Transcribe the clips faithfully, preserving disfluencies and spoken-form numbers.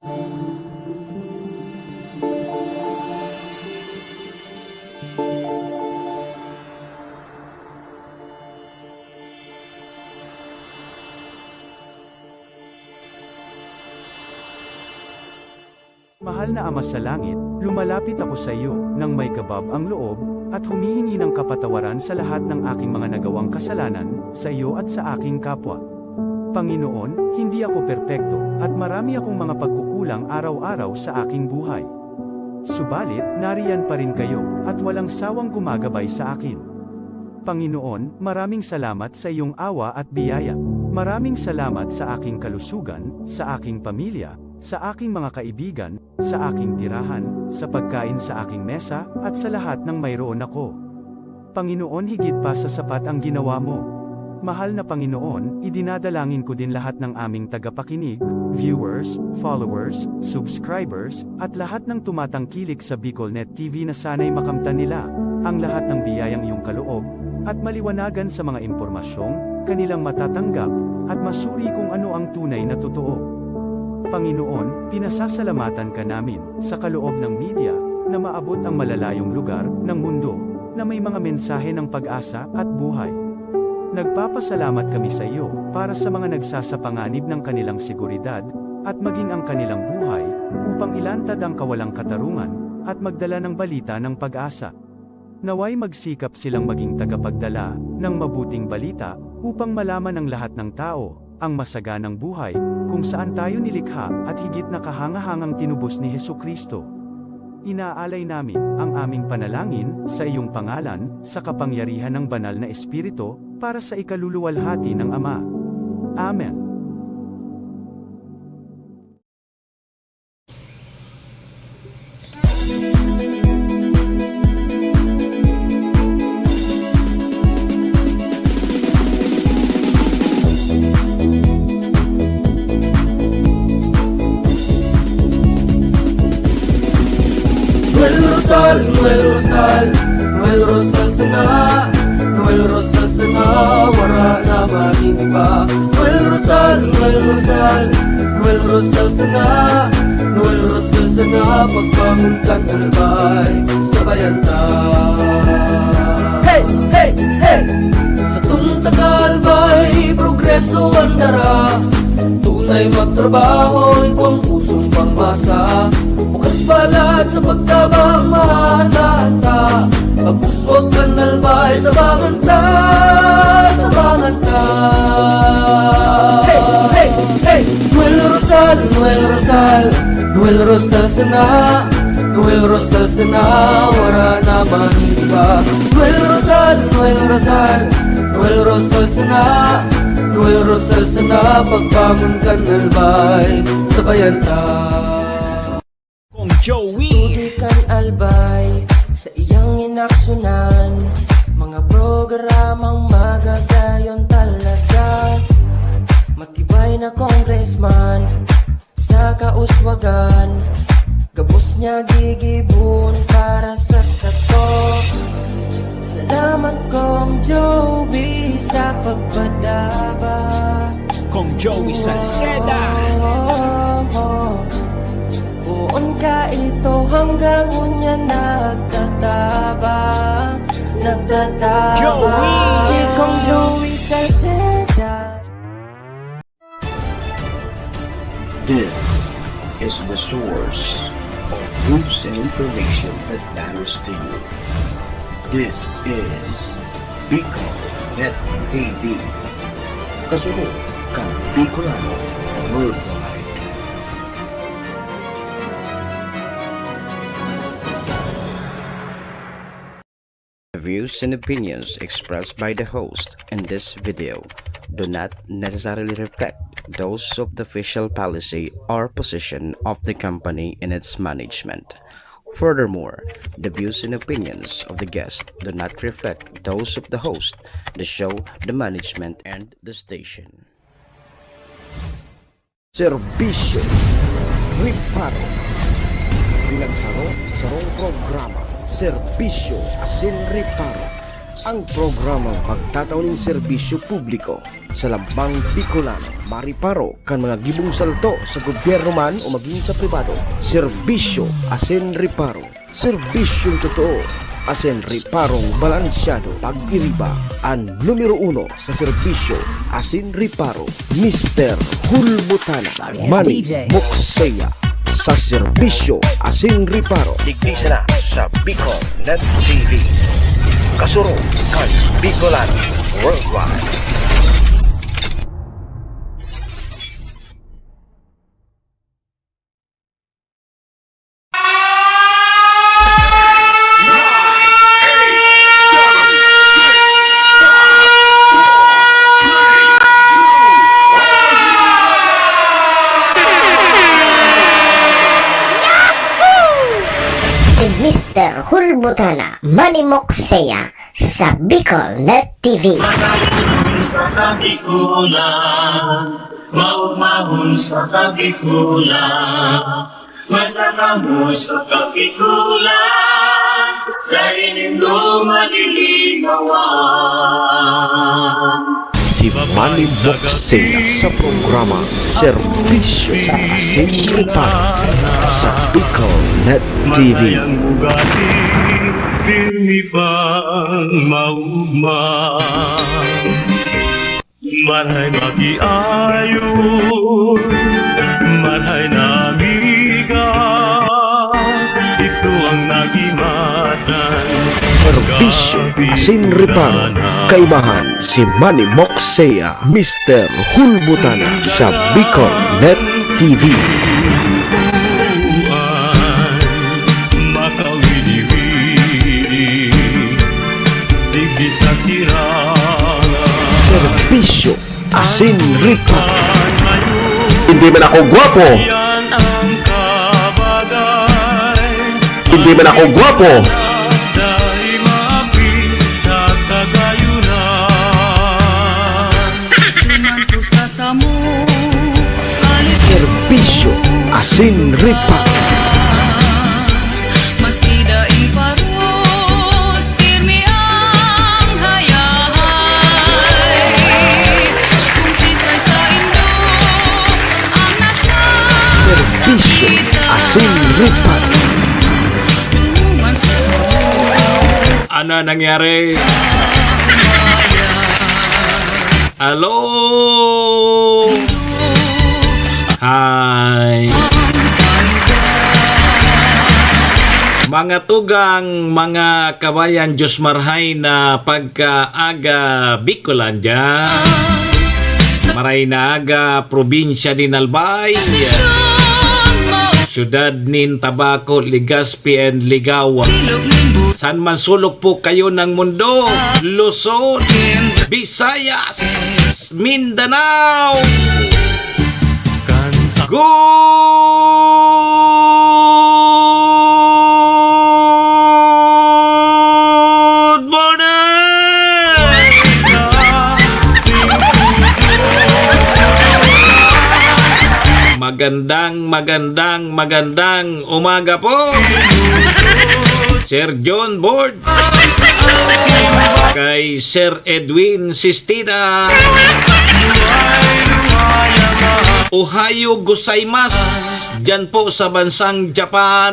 Mahal na Ama sa Langit, lumalapit ako sa iyo nang may kabab ang loob, at humihingi ng kapatawaran sa lahat ng aking mga nagawang kasalanan, sa iyo at sa aking kapwa. Panginoon, hindi ako perpekto, at marami akong mga pagkukulang araw-araw sa aking buhay. Subalit, nariyan pa rin kayo, at walang sawang gumagabay sa akin. Panginoon, maraming salamat sa iyong awa at biyaya. Maraming salamat sa aking kalusugan, sa aking pamilya, sa aking mga kaibigan, sa aking tirahan, sa pagkain sa aking mesa, at sa lahat ng mayroon ako. Panginoon, higit pa sa sapat ang ginawa mo. Mahal na Panginoon, idinadalangin ko din lahat ng aming tagapakinig, viewers, followers, subscribers, at lahat ng tumatangkilik sa BicolNet T V na sana'y makamtan nila ang lahat ng biyayang iyong kaloob at maliwanagan sa mga impormasyong kanilang matatanggap at masuri kung ano ang tunay na totoo. Panginoon, pinasasalamatan ka namin sa kaloob ng media na maabot ang malalayong lugar ng mundo na may mga mensahe ng pag-asa at buhay. Nagpapasalamat kami sa iyo para sa mga nagsasapanganib ng kanilang seguridad at maging ang kanilang buhay upang ilantad ang kawalang katarungan at magdala ng balita ng pag-asa. Naway magsikap silang maging tagapagdala ng mabuting balita upang malaman ng lahat ng tao ang masaganang buhay kung saan tayo nilikha at higit na kahangahangang tinubos ni Jesu-Cristo. Inaalay namin ang aming panalangin sa iyong pangalan, sa kapangyarihan ng Banal na Espiritu, para sa ikaluluwalhati ng Ama. Amen. Noel Rosal, Noel Rosal, Noel Rosal sana, Noel Rosal sana, wara na manin iba. Noel Rosal, Noel Rosal, Noel Rosal sana, Noel Rosal sana, pagbangon kan Albay, sabayan ta. Hey, hey, hey! Satong ta ka Albay, progreso an dara. Tunay magtrabaho, igwang pusong pangmasa. Bukas palad sa pagtabang, maasahan ta. Pagbuswag kan Albay, tabangan ta, tabangan ta. Hey, hey, hey! Noel Rosal, Noel Rosal, Noel Rosal sana, Noel Rosal sana, wara na man iba. Noel Rosal, Noel Rosal, Noel Rosal sana, Noel Rosal sana, pagbangon kan Albay, sabayan ta. Kong Joey. Sa tubig kan Albay, sa iyang inaksyonan, mga programang magagayon talaga. Matibay na congressman sa kauswagan, gabos niya gigibon para sa sato. Salamat, Kong Joey, sa pagpadaba. Kong Joey Salceda. Poon ka ito hanggang unya nagtatabang, nagtatabang. Joey! Si Kong Joey Salceda. This is the source of news and information that matters to you. This is Bicol Net T V. Kasunod kan Bicolano worldwide. The views and opinions expressed by the host in this video do not necessarily reflect those of the official policy or position of the company and its management. Furthermore, the views and opinions of the guest do not reflect those of the host, the show, the management, and the station. Serbisyo, reparo. Pinagsaro, sarong programa. Serbisyo asin reparo. Ang programang pagtatao nin serbisyo publiko sa lambang Bicolano, mariparo kan mga gibong salto sa gobyerno man o magin sa pribado. Serbisyo asin reparo. Serbisyong totoo asin reparong balansyado. Pag-iriba, an numero uno sa serbisyo asin reparo, Mister Hulbutana, Manny Mokseya. Sa serbisyo asin reparo. Digdi sana sa Bicol Net T V. Kasurog kan Bicolano Worldwide. Si Mister Hulbutana, Manny Mokseya, sa Bicol Net T V. Sa Kabikulan, maugmahon sa Kabikulan, magsaka mo sa Kabikulan, dai nindo maliligawan. Si Manny Mokseya sa programa Serbisyo asin Reparo sa Bicol Net T V. Maray ang ugali, pirmi pang maugma. Maray makiayon, maray na amiga, ito ang nagimatan. Serbisyo asin reparo, kaibahan si Manny Mokseya, Mister Hulbutana sa Bicol Net T V. Makawili-wili, digdi sa sira. Serbisyo asin reparo. Hindi man ako gwapo. Yan ang kabagay. Hindi man ako gwapo. Dahil maapil sa kagayunan. Duman ko sa samo, alit Serbisyo asin reparo. Maski daing paros, pirmi ang hayahay. Kung sisay saindo ang nasa Serbisyo asin reparo. Dumuman sa samo. Ano nangyari? Hello! Hi! Mga tugang, mga kabayan, Diyos marhay na pagkaaga, Bicolandia. Maray na aga, probinsya nin Albay. Syudad nin Tabaco, Legazpi and Ligao. San man sulok po kayo ng mundo, Luzon, Visayas, Mindanao. Good morning! Magandang, magandang, magandang umaga po, Sir John Board, kay Sir Edwin Sistina. Ohayo gozaimasu, dyan po sa bansang Japan.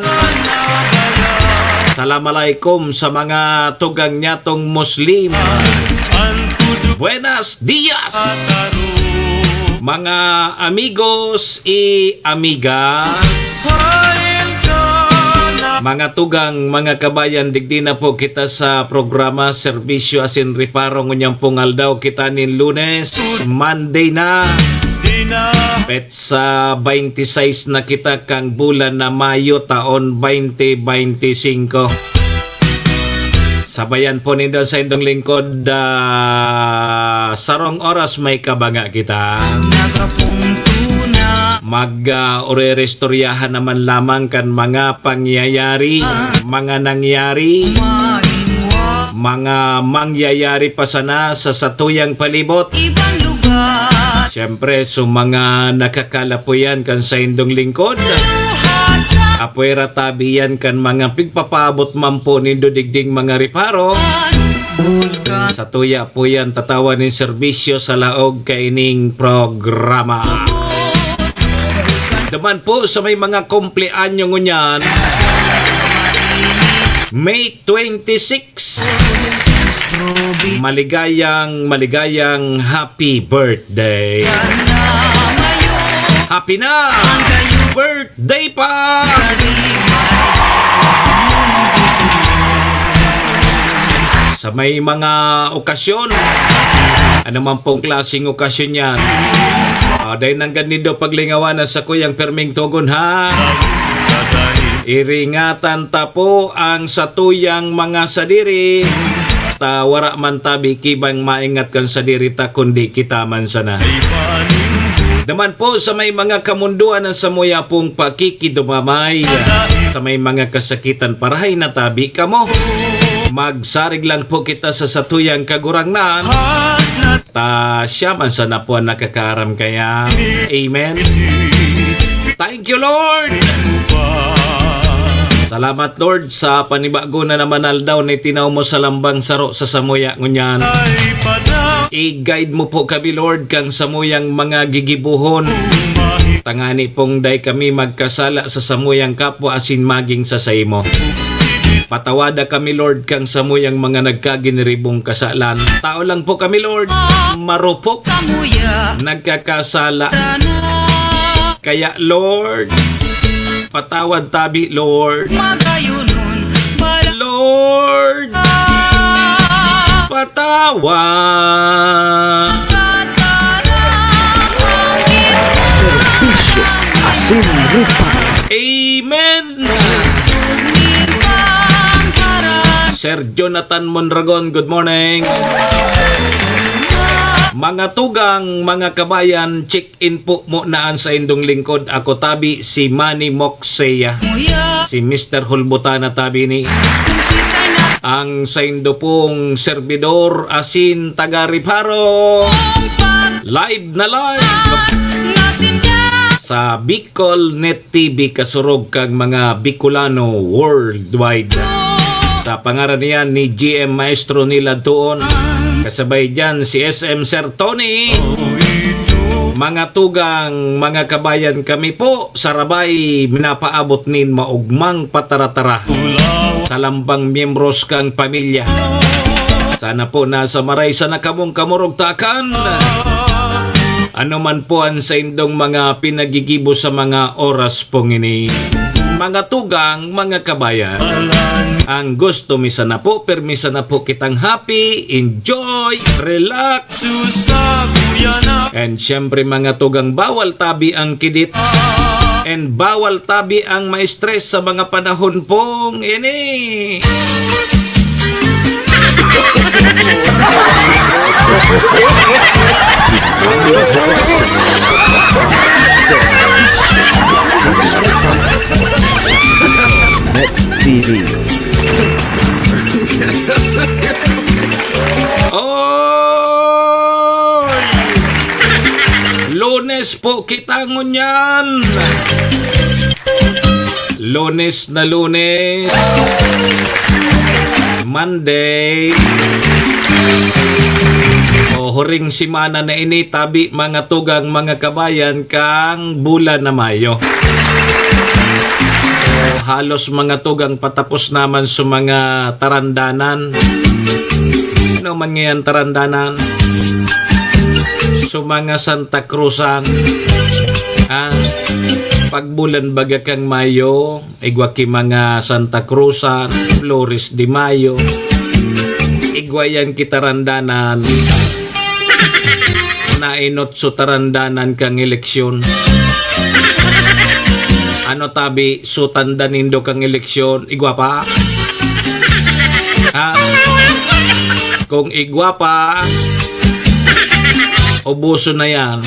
Salam alaikum sa mga tugang nyatong Muslim. Buenas dias, mga amigos y amigas. Mga tugang, mga kabayan, digdi na po kita sa programa Serbisyo asin Reparo ngunyan pong aldaw, kita nin Lunes, Monday na. Petsa twenty-six na kita kang bulan na Mayo, taon twenty twenty-five. Sabayan po nindo sa indong lingkod, ah, sarong oras may kabanga kita. Nakapunto na. Mag, ah, urerestoryahan naman lamang kan mga pangyayari, mga nangyari, mga mangyayari pa sana sa satuyang palibot. Ibang lugar. Siyempre, sa mga nakakalapuyan kan saindong lingkod. Luha sa Apwera tabi yan kan mga pigpapaabot man po nindo digding mga reparo. Bul- Satuya po yan tatawan nin serbisyo sa laog kaining programa. Duman po sa may mga kumpleanyo ngunyan, May twenty-six. Maligayang, maligayang happy birthday. Happy na! Birthday pa! Sa may mga okasyon, ano man pong klaseng okasyon yan, ah, dai nanggad nindo paglingawan an sakuyang pirming togon, ha? Iringatan ta po ang satuyang mga sadiri. Ta wara man tabi ki bang maingat kan sadiri ta, kundi kita man sana. Duman po sa may mga kamundoan ang samuya pong pakikidumamay. Sa may mga kasakitan, parahay na tabi kamo. Magsarig lang po kita sa satuyang Kagurangnan. Ta siya man sana po ang nakakaaram kaya. Amen. Thank you, Lord. Salamat, Lord, sa panibago na naman aldaw na itinaw mo sa lambang saro sa samuya ngunyan. I-guide mo po kami, Lord, kang samuyang mga gigibohon. Tangani pong dai kami magkasala sa samuyang kapwa asin maging sa saimo. Patawada kami, Lord, kang samuyang mga nagkaginiribong kasalan. Tao lang po kami, Lord. Marupok. Samuya. Nagkakasala. Rana. Kaya, Lord, patawad tabi, Lord. Magayunon. Bala. Lord, patawad. Serbisyo asin rupa. Amen. Sir Jonathan Mondragon, good morning. Mga tugang, mga kabayan, check-in po muna an saindong lingkod. Ako tabi si Manny Moxeya. Si Mister Hulbutana tabi ni ang saindo pong serbidor asin taga Reparo. Live na live sa Bicol Net T V, kasurog kang mga Bicolano worldwide. Sa pangaran niyan ni G M Maestro Nilad Tuon. Kasabay diyan si S M Sir Tony. Mga tugang, mga kabayan, kami po sa Rabay, minapaabot nin maugmang pataratara sa lambang miyembros kang pamilya. Sana po nasa maray sana kamong kamurugtakan. Ano man po an saindong mga pinagigibo sa mga oras pong ini. Mga tugang, mga kabayan, ang gusto mi sana po, pirmi sana po kitang happy, enjoy, relax. And syempre, mga tugang, bawal tabi ang kidit. And bawal tabi ang ma-stress sa mga panahon pong ini. Net T V. Oy! Lunes po kita ngunyan. Lunes na Lunes. Monday. O, huring semana na ini, tabi, mga tugang, mga kabayan, kang bulan na Mayo. O, halos mga tugang patapos naman sa mga tarandanan. Ano man ngayon tarandanan? Sa mga Santa Cruzan. Ah, pagbulan baga kang Mayo, igwa ki mga Santa Cruzan, Flores de Mayo. Igwa yan ki tarandanan. Nainot sa tarandanan kang eleksyon. Ano tabi, sutan da nindo kang eleksyon, igwa pa? Ha? Kung igwa pa, ubuso na yan.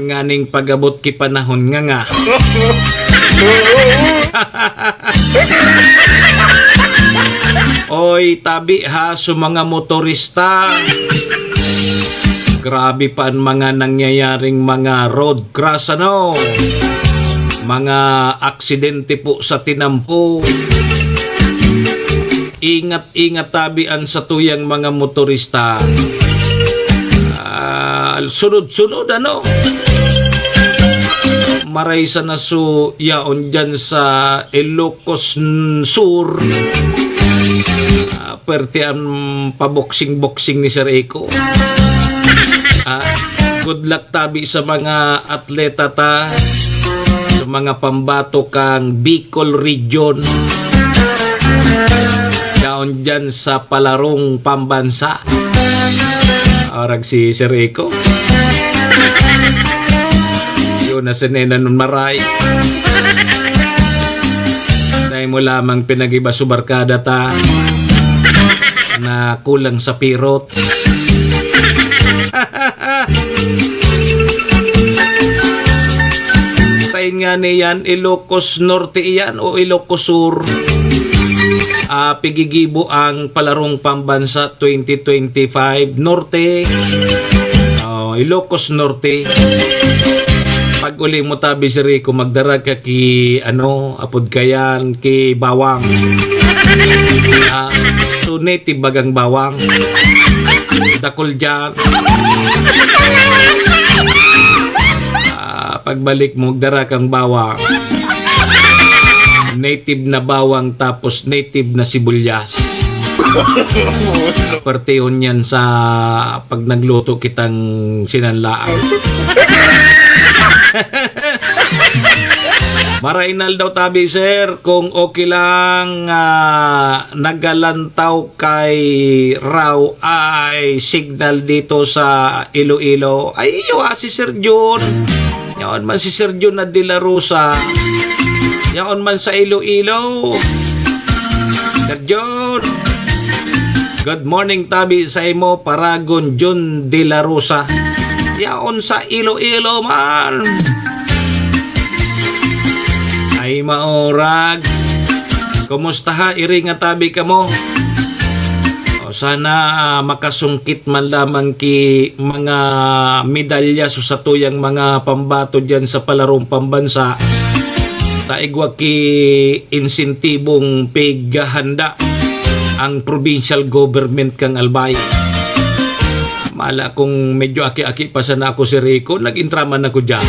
Nganing pag-abot ki panahon nga nga. Oy, tabi ha, sa mga motorista. Grabe pa ang mga nangyayaring mga road crash, ano? Mga aksidente po sa tinampo. ingat-ingat tabi an satuyang mga motorista. Ah, sunod-sunod, ano? Maray sa nasu-, yaon dyan sa Ilocos Sur. Ah, pwerte an paboksing-boksing ni Sir Eko. Ah, good luck tabi sa mga atleta ta, sa mga pambato kang Bicol Region. Yaon dyan sa palarong pambansa. Arag si Sir Eko. Yun na si Nena nun maray. Dahil mo lamang pinag-iba sa barkada ta na kulang sa pirot. Sain nga niyan, Ilocos Norte iyan o Ilocos Sur? Ah, pigigibo ang Palarong Pambansa twenty twenty-five Norte. Oh, Ilocos Norte. Pag uli mo tabi, Sir Rico, magdara ka ki, ano, apod kayan, ki Bawang. Ah, so native bagang Bawang. Dakul dyan. Ah, pagbalik mo, dara kang bawang. Native na bawang, tapos native na sibuyas. Pertihon yan sa pag nagluto kitang sinanlaan. Marainal daw tabi, sir, kung okay lang, ah, nagalantaw kay raw ay signal dito sa Iloilo. Ay, iyo, ah, si Sir Jun. Yaon man si Sir Jun na De La Rosa. Yaon man sa Iloilo. Sir Jun. Good morning, tabi sa imo, Paragon Jun De La Rosa. Yaon sa Iloilo man. Ay, maurag. Kumusta ha? Iri nga tabi kamo. O, sana, ah, makasungkit man lamang ki mga medalya sa satuyang mga pambato diyan sa palarong pambansa. Ta igwa ki insentibong pighahanda ang provincial government kan Albay. Mala kung medyo aki-aki pa sana ako, Sir Rico, nag-entraman ako diyan.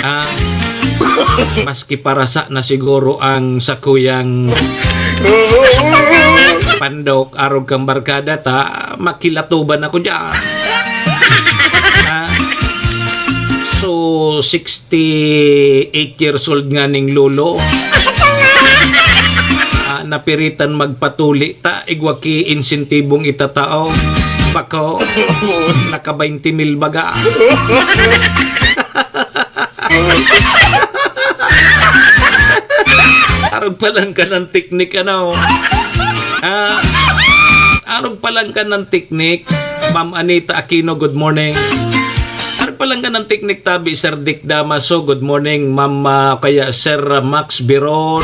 Ah, maski parasa na siguro ang sakuyang pandok, arog kang barkada ta, makilatuban ako diyan. Ah, so, sixty-eight years old nga ning lolo. Ah, napiritan magpatuli ta, igwa ki insentibong itatao. Bako, naka-baynte mil baga. Arog pa lang ka ng teknik, ano? Ah, arog pa lang ka ng teknik, Ma'am Anita Aquino, good morning. Arog pa lang ka ng teknik, tabi, Sir Dick Damaso, good morning, Ma'am, ah, kaya Sir Max Biron.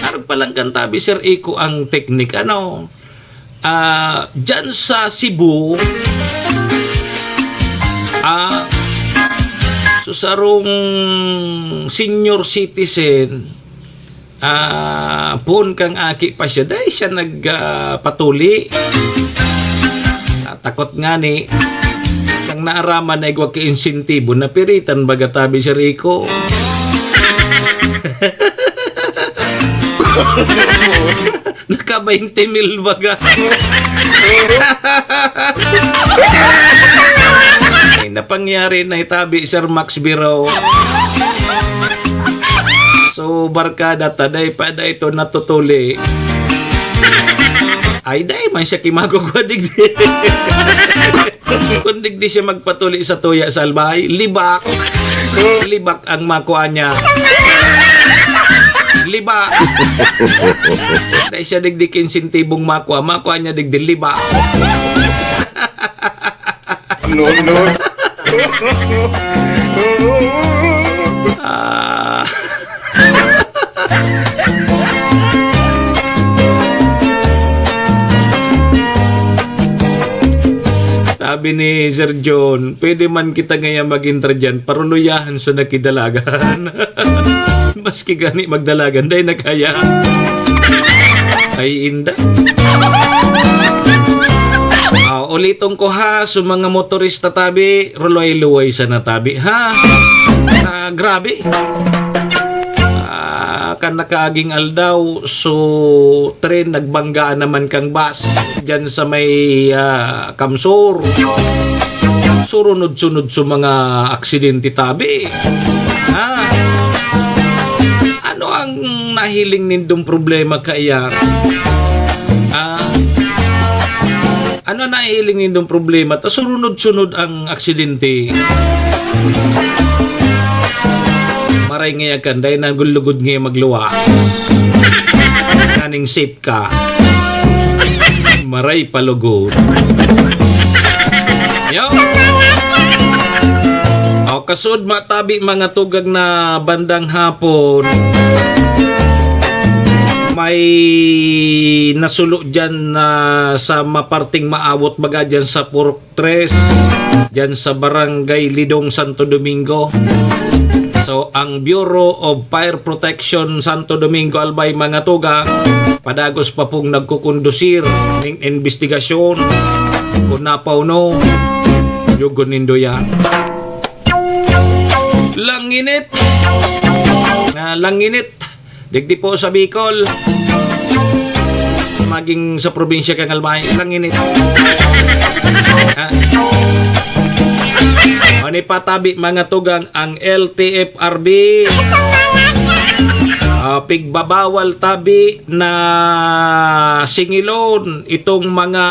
Arog pa lang kan tabi, Sir Iko, ang teknik, ano? Ah, dyan sa Cebu, ah, so sarong senior citizen, ah, poon kang aki pa siya, dai siya nag, ah, patuli. Ah, takot ngani, kang naaraman na igwa ki insentibo, napiritan baga tabi si Rico. Naka baynte mil baga. Ay, napangyari na itabi, Sir Max Biro. So, barkada ta, dai pa, dai to natutuli. Ay, dai man siya kimagugwa digdi. Kung digdi siya magpatuli sa tuya sa Albay, libak. Libak ang makua niya. Libak. Dai siya digdi ki insentibong makua, makua niya digdi libak. No, no. Ah. Sabi ni Sir John, "Pwede man kita ngayon mag-intra dyan, paruluyahan sa nakidalagan." Maski gani magdalagan, dai na kaya. Ay, inda. Ah, uliton ko ha, sa mga motorista tabi, ruluway-luway sana tabi, ha? Ah, grabe. Ah, kan nakaaging aldaw, so tren nagbanggaan naman kang bus dyan sa may, ah, Kamsur. Surunod-sunod sa mga aksidente tabi. Ha? Ano ang nahiling nindong problema kaya? Ah, ano ang nahiling nindong problema? Ta surunod-sunod ang aksidente. Maray ngaya kan, dahil nagulugod ngaya magluwa. Naning safe ka. Maray palugod. Yo. O, kasud matabi mga tugang na bandang hapon. May nasulo dyan na sa maparting maawot baga dyan sa Purok tres, dyan sa Barangay Lidong, Santo Domingo. So, ang Bureau of Fire Protection Santo Domingo, Albay, mga tugang, padagos pa pong nagkukondusir ning investigasyon kung napauno, yugon nindo yan. Langinit! Ah, langinit! Digdi po sa Bicol. Maging sa probinsya kang Albay, langinit. Ah. Ano patabi, mga tugang, ang L T F R B? Ah, pigbabawal tabi na singilon itong mga,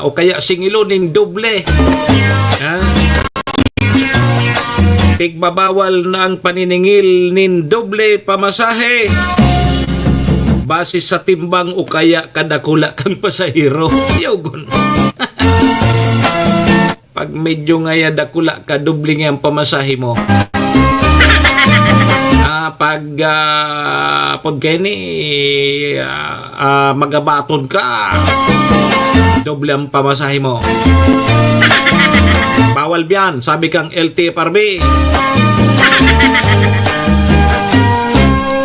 o kaya singilon ning doble. Ha? Pigbabawal na ang paniningil nin doble pamasahe base sa timbang o kaya kadakula kan pasahero. Yogon. Pag medyo ngaya dakula ka, doble nga ang pamasahe mo. Ah, pag, ah, pag kani, ah, ah, magabaton ka, doble ang pamasahe mo. Bawal biyan, sabi kang L T F R B.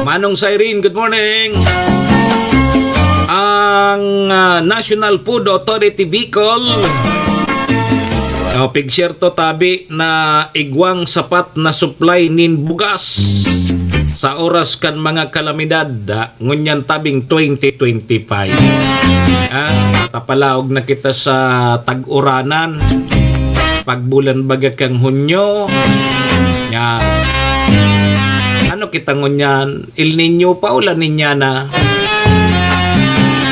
Manong Cyrene, good morning. Ang, ah, National Food Authority Bicol, oh, pigsyerto tabi na igwang sapat na supply nin bugas sa oras kan mga kalamidad, ah, ngunyan tabing twenty twenty-five. Ah, tapalaog na kita sa tag-uranan. Pagbulan baga kang Hunyo, yan. Ano kita ngunyan? El Niño pa o La Niña na?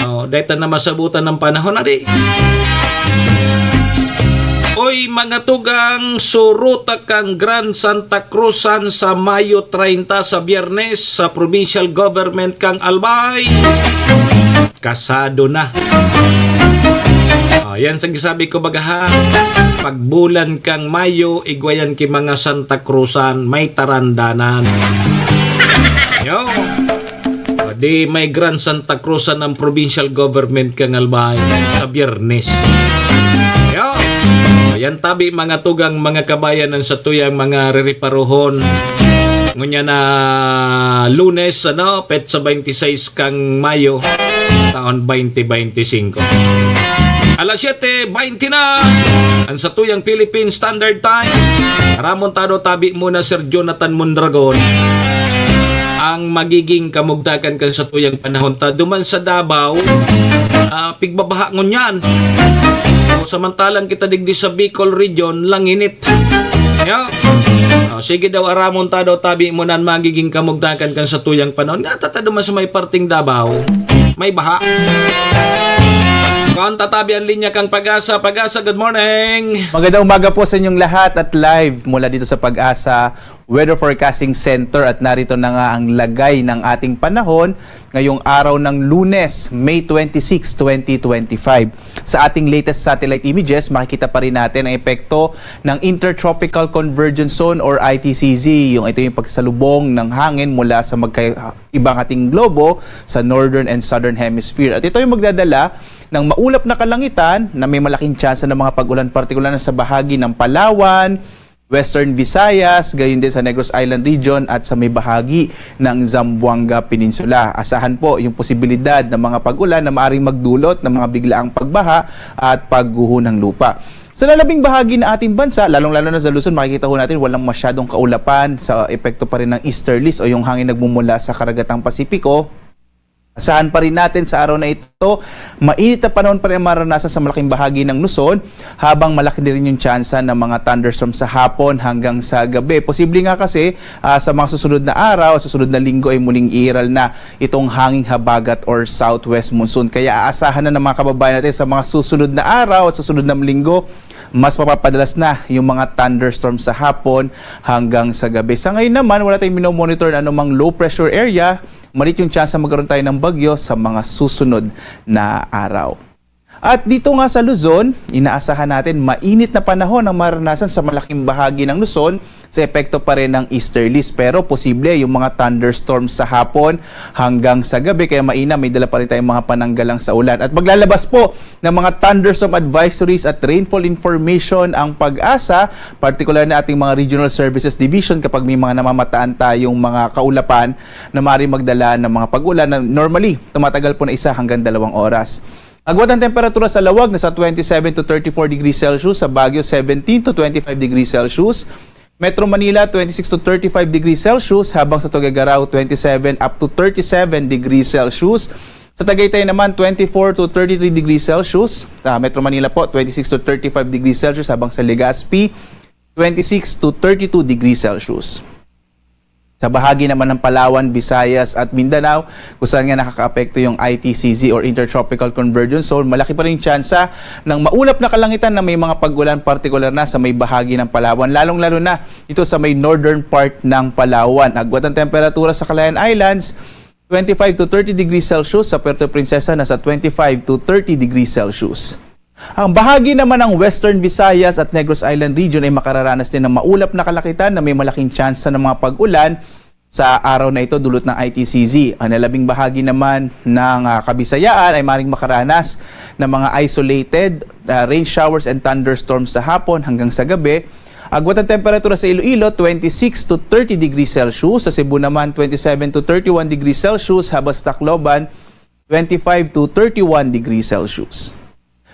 Oh, dahil ta na masabutan ng panahon, adi. Oy, mga tugang, suruta kang Grand Santa Cruzan sa Mayo treinta, sa Biyernes, sa provincial government kang Albay. Kasado na. Oh, yan sa gisabi ko, baga ha. Pagbulan kang Mayo, igwayan ki mga Santa Cruzan, may tarandanan. Yo. O, di may Grand Santa Cruzan ang provincial government kang Albay sa Biyernes. Yo. O, yan tabi, mga tugang, mga kabayan, ang satuyang mga ririparohon. Ngunyan na Lunes, ano, petsa twenty-six kang Mayo, taon twenty twenty-five. Alas siyete twenty na, ang satuyang Philippine Standard Time. Ramon Tado, tabi muna, Sir Jonathan Mondragon. Ang magiging kamugtakan kan satuyang panahon ta duman sa Davao, ah, pigbabaha ngunyan. O, samantalang kita digdi sa Bicol Region, langinit. Yo. O, sige daw, aramon ta daw, tabi mo nan magiging kamugtakan kan satuyang panahon. Nga, tatado man sa may parting Davao, may baha. Kon tatabi ang linya kang Pag-asa. Pag-asa, good morning. Magandang umaga po sa inyong lahat at live mula dito sa Pag-asa Weather Forecasting Center, at narito na nga ang lagay ng ating panahon ngayong araw ng Lunes, May twenty-six, twenty twenty-five. Sa ating latest satellite images, makikita pa rin natin ang epekto ng Intertropical Convergence Zone or I T C Z. Yung, ito yung pagsalubong ng hangin mula sa magkaibang ating globo sa Northern and Southern Hemisphere. At ito yung magdadala ng maulap na kalangitan na may malaking tsansa ng mga pag-ulan, partikular na sa bahagi ng Palawan, Western Visayas, gayon din sa Negros Island Region at sa may bahagi ng Zamboanga Peninsula. Asahan po yung posibilidad ng mga pag-ulan na maaaring magdulot ng mga biglaang pagbaha at pagguho ng lupa. Sa lalabing bahagi ng ating bansa, lalong-lalo na sa Luzon, makikita ho natin walang masyadong kaulapan sa epekto pa rin ng easterlies o yung hangin nagmumula sa karagatang Pasipiko. Asahan pa rin natin sa araw na ito, mainit na panahon pa rin ang maranasan sa malaking bahagi ng Luzon, habang malaki din rin yung tsansa ng mga thunderstorm sa hapon hanggang sa gabi. Posible nga kasi, ah, sa mga susunod na araw, susunod na linggo ay muling iiral na itong hanging habagat or southwest monsoon. Kaya aasahan na ng mga kababayan natin sa mga susunod na araw at susunod na linggo, mas mapapadalas na yung mga thunderstorm sa hapon hanggang sa gabi. Sa ngayon naman, wala tayong minomonitor na anumang low pressure area. Malit yung tsansa magkaroon tayo ng bagyo sa mga susunod na araw. At dito nga sa Luzon, inaasahan natin mainit na panahon ang maranasan sa malaking bahagi ng Luzon sa epekto pa rin ng easterlies. Pero posible yung mga thunderstorm sa hapon hanggang sa gabi. Kaya mainam, may dala pa rin tayong mga pananggalang sa ulan. At maglalabas po ng mga thunderstorm advisories at rainfall information ang PAGASA, partikular na ating mga Regional Services Division kapag may mga namamataan tayong mga kaulapan na maaaring magdala ng mga pag-ulan na normally tumatagal po na isa hanggang dalawang oras. Agwat ang temperatura sa Laoag, nasa twenty-seven to thirty-four degrees Celsius, sa Baguio, seventeen to twenty-five degrees Celsius. Metro Manila, twenty-six to thirty-five degrees Celsius, habang sa Tuguegarao, twenty-seven up to thirty-seven degrees Celsius. Sa Tagaytay naman, twenty-four to thirty-three degrees Celsius. Sa Metro Manila po, twenty-six to thirty-five degrees Celsius, habang sa Legazpi, twenty-six to thirty-two degrees Celsius. Sa bahagi naman ng Palawan, Visayas at Mindanao, kung saan nga nakakaapekto yung I T C Z or Intertropical Convergence Zone, malaki pa rin tsansa ng maulap na kalangitan na may mga pag-ulan, partikular na sa may bahagi ng Palawan, lalong-lalo na ito sa may northern part ng Palawan. Agwat ang temperatura sa Calayan Islands, twenty-five to thirty degrees Celsius, sa Puerto Princesa nasa twenty-five to thirty degrees Celsius. Ang bahagi naman ng Western Visayas at Negros Island Region ay makararanas din ng maulap na kalangitan na may malaking tsansa ng mga pag-ulan sa araw na ito, dulot ng I T C Z. Ang lalabing bahagi naman ng, ah, Kabisayaan ay maring makaranas ng mga isolated, ah, rain showers and thunderstorms sa hapon hanggang sa gabi. Agwat ang temperatura sa Iloilo, twenty-six to thirty degrees Celsius. Sa Cebu naman, twenty-seven to thirty-one degrees Celsius. Habang sa Tacloban, twenty-five to thirty-one degrees Celsius.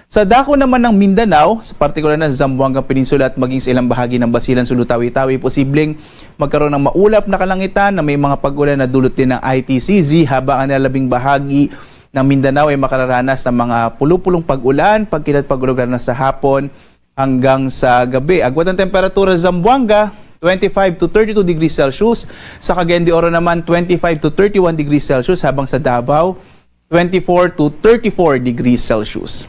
Sa dako naman ng Mindanao, sa partikular na sa Zamboanga Peninsula at maging sa ilang bahagi ng Basilan, Sulu, Tawi-Tawi, posibleng magkaroon ng maulap na kalangitan na may mga pag-ulan na dulot din ng I T C Z, habang ang lalabing bahagi ng Mindanao ay makararanas ng mga pulo-pulong pag-ulan, pagkilat pag-ulan na sa hapon hanggang sa gabi. Agwat ang temperatura sa Zamboanga, twenty-five to thirty-two degrees Celsius. Sa Cagayan de Oro naman, twenty-five to thirty-one degrees Celsius, habang sa Davao, twenty-four to thirty-four degrees Celsius.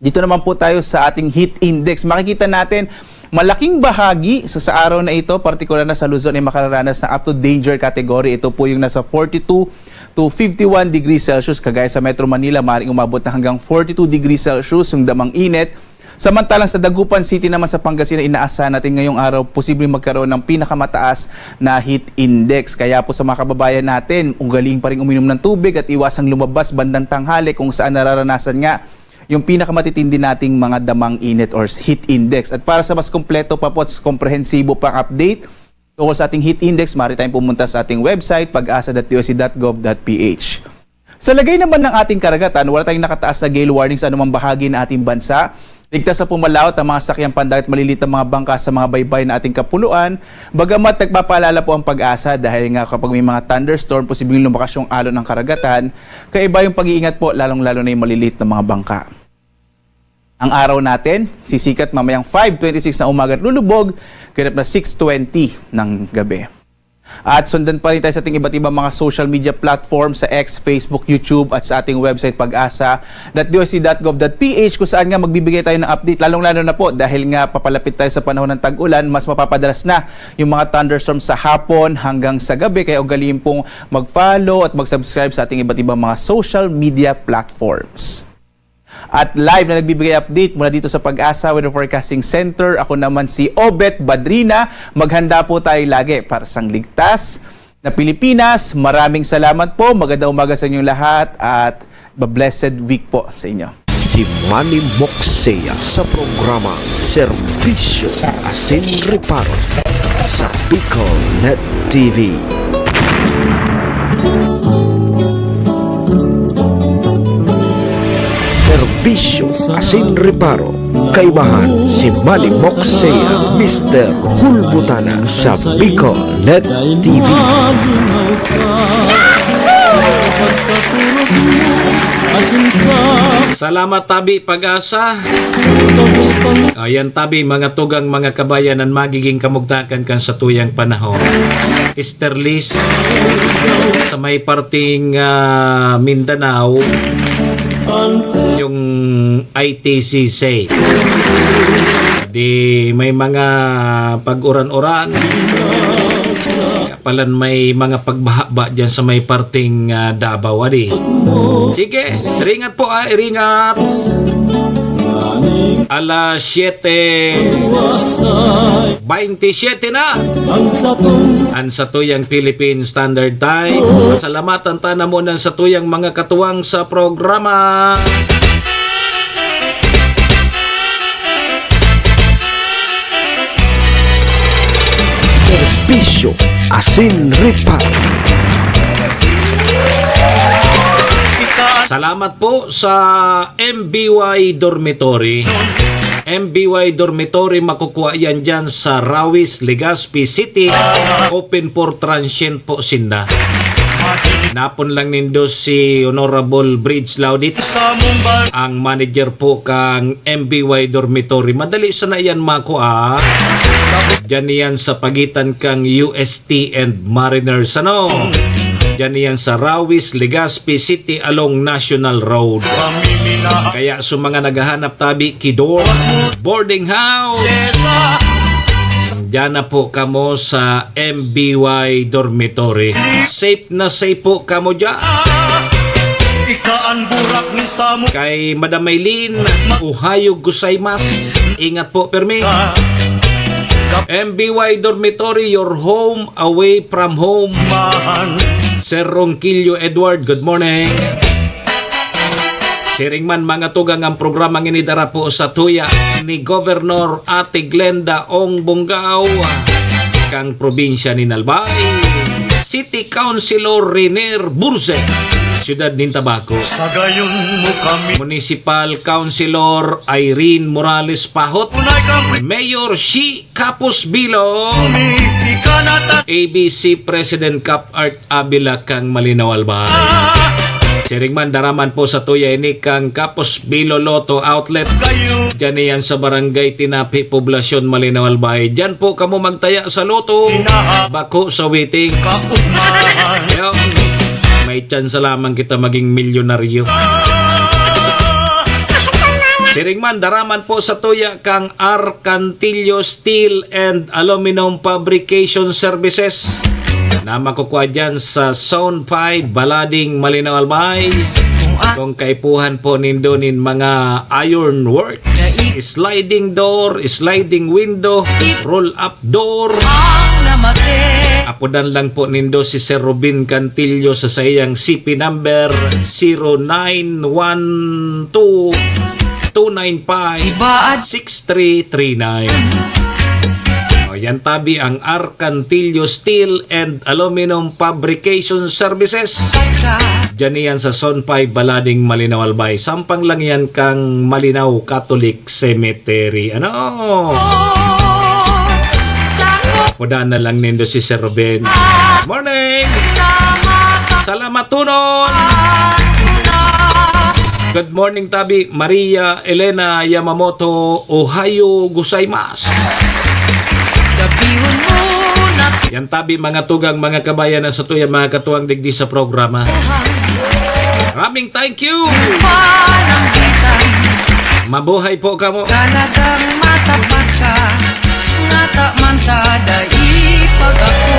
Dito naman po tayo sa ating heat index. Makikita natin, malaking bahagi sa, sa araw na ito, partikular na sa Luzon, ay makararanas ng up to danger category. Ito po yung nasa forty-two to fifty-one degrees Celsius. Kagaya sa Metro Manila, maaaring umabot na hanggang forty-two degrees Celsius yung damang init. Samantalang sa Dagupan City naman sa Pangasinan, inaasahan natin ngayong araw posibleng magkaroon ng pinakamataas na heat index. Kaya po sa mga kababayan natin, ugaliin pa rin uminom ng tubig at iwasang lumabas bandang tanghali kung saan nararanasan nga yung pinakamatitindi nating mga damang init or heat index. At para sa mas kompleto pa po at komprehensibo pang update tungkol sa ating heat index, maaari tayong pumunta sa ating website, pag-asa dot D O C dot gov dot P H. Sa lagay naman ng ating karagatan, wala tayong nakataas na gale warning sa anumang bahagi ng ating bansa. Ligtas na pumalaot ang mga sakyang pandagat, maliliit na mga bangka sa mga baybay na ating kapuluan. Bagamat nagpapaalala po ang pag-asa dahil nga kapag may mga thunderstorm, posibleng lumakas yung alon ng karagatan. Kaya iba yung pag-iingat po, lalong-lalo na yung maliliit na mga bangka. Ang araw natin, sisikat mamayang five twenty-six na umaga at lulubog, ganap na six twenty ng gabi. At sundan pa rin tayo sa ating iba't ibang mga social media platform, sa X, Facebook, YouTube, at sa ating website, pag-asa dot D O C dot gov dot P H, kung saan nga magbibigay tayo ng update, lalong-lalo na po dahil nga papalapit tayo sa panahon ng tag-ulan, mas mapapadalas na yung mga thunderstorm sa hapon hanggang sa gabi. Kaya ugaliin pong mag-follow at mag-subscribe sa ating iba't ibang mga social media platforms. At live na nagbibigay update mula dito sa Pag-asa Weather Forecasting Center, ako naman si Obet Badrina. Maghanda po tayo lagi para sa ligtas na Pilipinas. Maraming salamat po. Magandang umaga sa inyong lahat at blessed week po sa inyo. Si Manny Moksea sa programa Serbisyo asin Reparo sa Bicol Net T V. Serbisyo asin Reparo, kaibahan si Manny Moksea, Mister Hulbutana sa Bicol Net T V. Salamat, tabi, Pag-asa. Ayan, tabi, mga tugang, mga kabayan, an magiging kamugtakan kan satuyang panahon. Easterlies, sa may parting, ah, Mindanao, yung I T C C. Di may mga pag-uran-uran. Palan may mga pagbahaba dyan sa may parting, ah, Davao, adi. Sige, iringat po, ah, iringat. Alas siyete baynte siyete na. Ang satong An satuyang Philippine Standard Time. Salamatan ta na muna sa tuyang mga katuwang sa programa. Serbisyo asin Reparo. Salamat po sa M B Y Dormitory. M B Y Dormitory, makukuha yan dyan sa Rawis, Legazpi City. Open for transient po sinda. Napon lang nindo si Honorable Bridge Laudit, ang manager po kang M B Y Dormitory. Madali sana yan makua. Diyan yan sa pagitan kang U S T and Mariners, ano? Diyan yan sa Rawis, Legazpi City along National Road. Kaya sa mga naghahanap tabi ki dorm, boarding house, diyan na po kamo sa M B Y Dormitory. Safe na safe po kamo dyan. Ika an burak ni Samu. Kay Madam Maylin, ohayo gozaimasu. Ingat po, permi. M B Y Dormitory, your home away from home. Sir Ronquillo Edward, good morning. Siring man, mga tugang, ang programa ngini dara po sa tuya ni Governor Ate Glenda Ong Bongao, kang probinsya ni Albay, City Councilor Riner Burse, Siyudad nin Tabaco, Sagayon mo kami. Municipal Councilor Irene Morales Pahot, Unay kami. Mayor Shi Kapos Bilo, Umi, ika na ta- A B C President Cap Art Avila kang Malinaw, Albay. Siring man, dara man po sa tuya ini kang Kapos Bilo Lotto Outlet. Kayo. Diyan iyan sa Barangay Tinapi, Poblacion, Malinaw, Albay. Diyan po kamo magtaya sa lotto. Inaha. Bako sa waiting. Kaugmahan. Kaya, may tsansa lamang kita maging milyonaryo. Siring man, dara man po sa tuya kang Arcantillo Steel and Aluminum Fabrication Services na makukuha dyan sa Zone five, Balading, Malinaw, Albay. Kung kaipuhan po nindo nin mga iron work, sliding door, sliding window, roll-up door. Apodan lang po nindo si Sir Robin Cantillo sa saiyang C P number zero nine one two, two nine five, six three three nine. O, yan tabi ang Arcantillo Steel and Aluminum Fabrication Services. Diyan iyan sa Zone five, Balading, Malinaw, Albay. Sampang lang yan kang Malinaw Catholic Cemetery. Ano? Apodan na lang nindo si Sir Ruben. Morning! Salamat, Tunon! Good morning, tabi. Maria Elena Yamamoto, ohayo gozaimasu. Sabihon mo na. Yan tabi, mga tugang, mga kabayan, na sa tuya, mga katuwang digdi sa programa. Maraming thank you. Pananggitan. Mabuhay po kamo. Talagang matapat ka. Ngata man ta, dai pag-ako.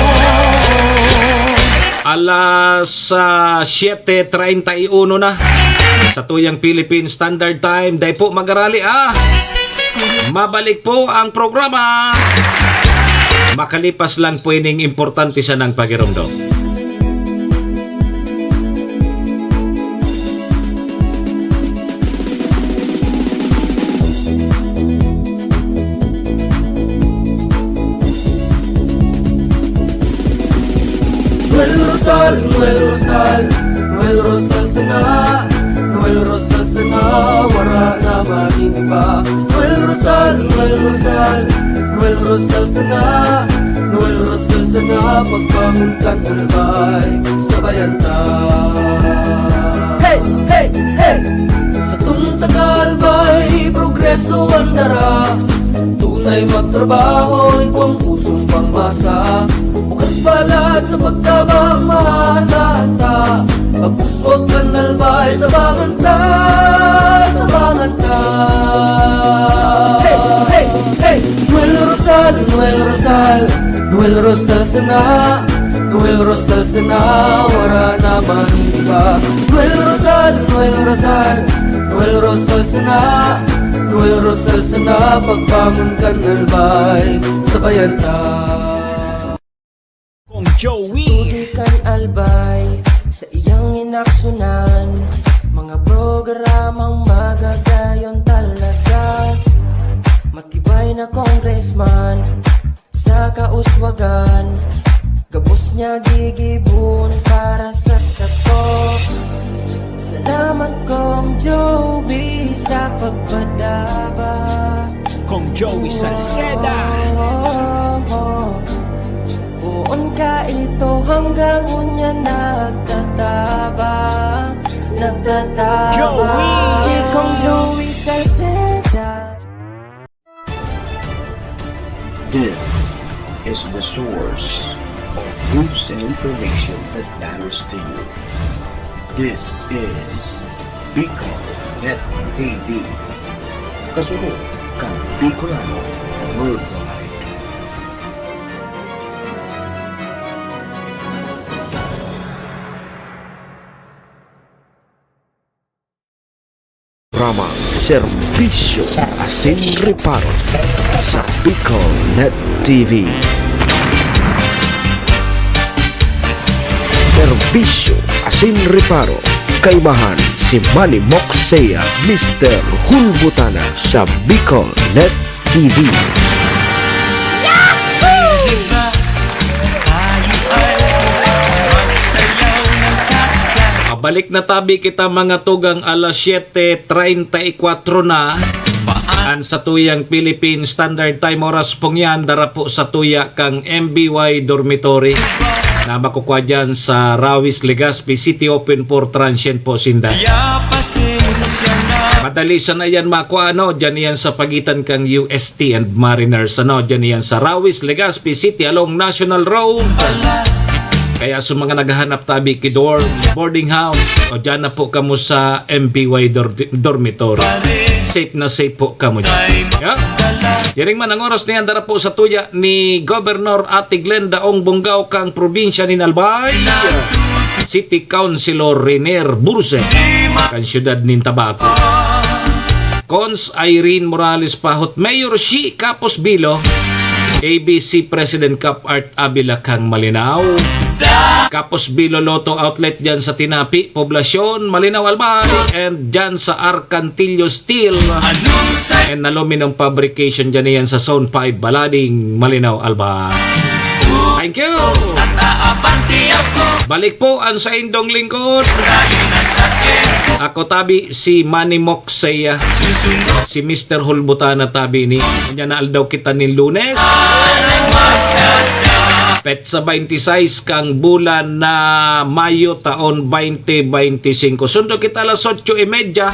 Alas, ah, siyete treinta y uno na sa tuyang Philippine Standard Time. Dai po magarali, ah. Mabalik po ang programa. Makalipas lang po ining importante sanang pagiromdom. Noel Rosal, Noel Rosal, Noel Rosal sana, Noel Rosal sana, wara na man nin iba. Noel Rosal, Noel Rosal, Noel Rosal sana, Noel Rosal sana, pagbangon kan Albay, sabayan ta. Hey, hey, hey! Satong taga Albay, progreso an dara. Tunay magtrabaho, igwang pusong pangmasa. Bukas palad sa pagtabang, maasahan ta. Pagpuswag kan Albay, tabangan ta, tabangan ta. Hey, hey, hey! Noel Rosal, Noel Rosal, Noel Rosal sana, Noel Rosal sana, wara na man iba. Noel Rosal, Noel Rosal, Noel Rosal sana, Noel Rosal sana, pagbangon kan Albay, sabayan ta. Kong Joey. Tubig kan Albay, sa iyang inaksyonan, mga programang magagayon talaga. Matibay na congressman, sa kauswagan, gabos niya gigibon para sa sato. Salamat, Kong Joey, sa pagpadaba. Kong Joey Salceda. Poon ka ito hanggang unya nagtatabang, nagtatabang. Joey. Si Kong Joey Salceda. This is the source of news and information that matters to you. This is Bicol Net T V. Kasunod kan Bicolano Worldwide. Programa Serbisyo asin Reparo sa Bicol Net T V. Serbisyo asin Reparo, kaimahan si Manny Moxea, Mister Hulbutana sa Bicol Net T V. Mabalik na tabi kita, mga tugang, alas siyete treinta y cuatro na. An satuyang Philippine Standard Time, oras pong yan, dara po sa tuya kang M B Y Dormitory na makukuha dyan sa Rawis, Legazpi City, open for transient po sinda. Madali sana yan makuha, ano, dyan yan sa pagitan kang U S T and Mariners, ano, dyan yan sa Rawis, Legazpi City along National Road. Kaya sa mga naghahanap tabi ki dorm, boarding house, o dyan na po kamo sa M B Y dor-, dormitory. Safe na safe po kamo dyan. Yeah? Diring man ang oras na yan, dara po sa tuya ni Governor Ate Glenda Ong Bongao kang probinsya nin Albay, City Councilor Renier Burse, kan syudad nin Tabaco. Cons Irene Morales Pahot, Mayor Shi Capos Bilo, A B C President Cap Art Avila kang Malinao, Capos Bilo Lotto Outlet dyan sa Tinapi, Poblacion, Malinao, Albay, and dyan sa Arcantillo Steel and Aluminum Fabrication dyan yan sa Zone five, Balading, Malinao, Albay. Thank you! Balik po ang saindong lingkod. Ako tabi, si Manny Moxea, si Mister Hulbutana tabi ni. Unya na aldaw kita nin Lunes. Petsa twenty-six kang bulan na Mayo, taon twenty twenty-five. Sundo kita alas otso y media.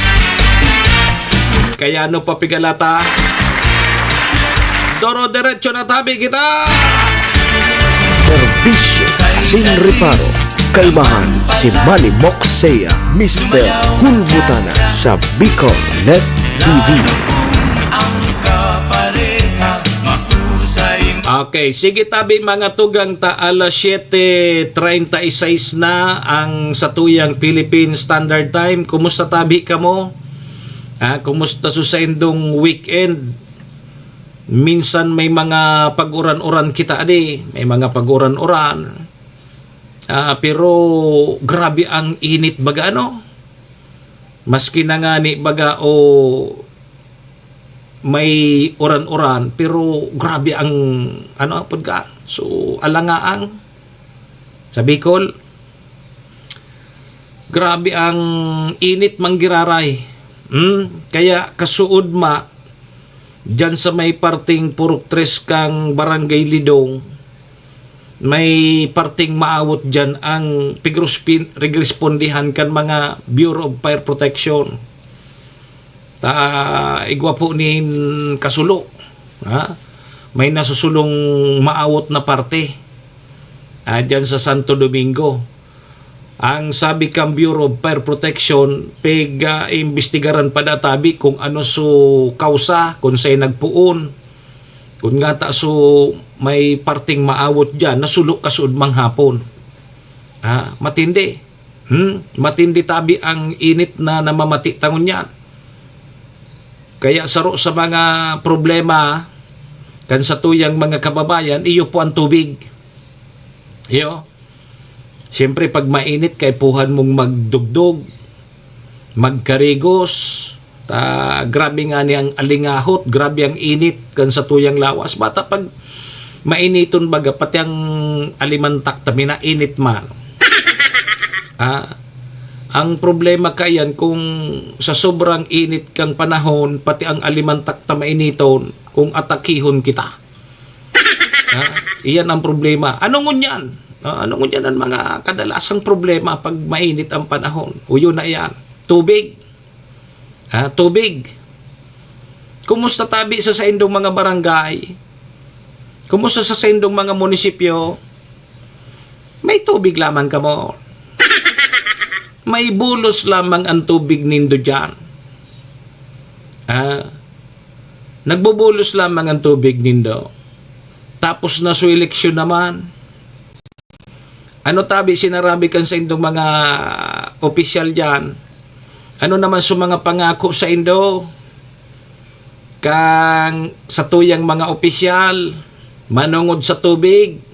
Kaya ano pa pigalata? Doro-derecho na tabi kita! Serbisyo asin reparo, kaimahan si Manny Moxea, Mister Hulbutana sa Bicol Net T V. Okay, sige tabi mga tugang ta, alas siyete treinta y seis na ang satuyang Philippine Standard Time. Kumusta tabi kamo? Ah, kumusta sa saindong weekend? Minsan may mga pag-uran-uran kita, adi. May mga pag-uran-uran. Ah, pero grabe ang init baga, ano? Maski na ngani baga o may uran-uran, pero grabe ang, ano, pagka. So, alangaang. Sa Bicol, grabe ang init manggiraray. Hmm? Kaya kasuod ma, dyan sa may parting Purok Tres kang Barangay Lidong, may parting maawot dyan ang pigruspin-, rigrespondihan kan mga Bureau of Fire Protection. Ta, igwa po nin kasulo, ha? May nasusulong maawot na parte, ah, dyan sa Santo Domingo. Ang sabi kang Bureau of Fire Protection, pig, ah, imbestigaran pa da tabi kung ano su kausa, kung sa'y nagpoon, kung ngata su may parting maawot dyan, nasulo kasuod manghapon. Ah, matindi. Hmm? Matindi tabi ang init na namamati ta ngunyan. Kaya saro sa mga problema kan satuyang mga kababayan, iyo po ang tubig. Iyo. Siyempre, pag mainit, kaipuhan mong magdugdog, magkarigos, ta, grabe nga ni ang alingahot, grabe ang init kan satuyang lawas. Bata pag mainiton baga, pati ang alimantak ta, minainit man. Ah, ang problema kayan, kung sa sobrang init kang panahon, pati ang alimantak ta mainiton, kung atakihon kita. Ha? Iyan ang problema. Ano ngunyan? Ah, ano ngunyan ang mga kadalasang problema pag mainit ang panahon? Uyo na iyan. Tubig. Ha? Tubig. Kumusta tabi sa saindong mga barangay? Kumusta sa saindong mga munisipyo? May tubig lamang kamo. May bulos lamang ang tubig nindo diyan. Ah, nagbubulos lamang ang tubig nindo. Tapos na su eleksyon naman. Ano tabi sinarabi kan saindong mga opisyal diyan? Ano naman su mga pangako saindo? Kang satuyang mga opisyal, manongod sa tubig,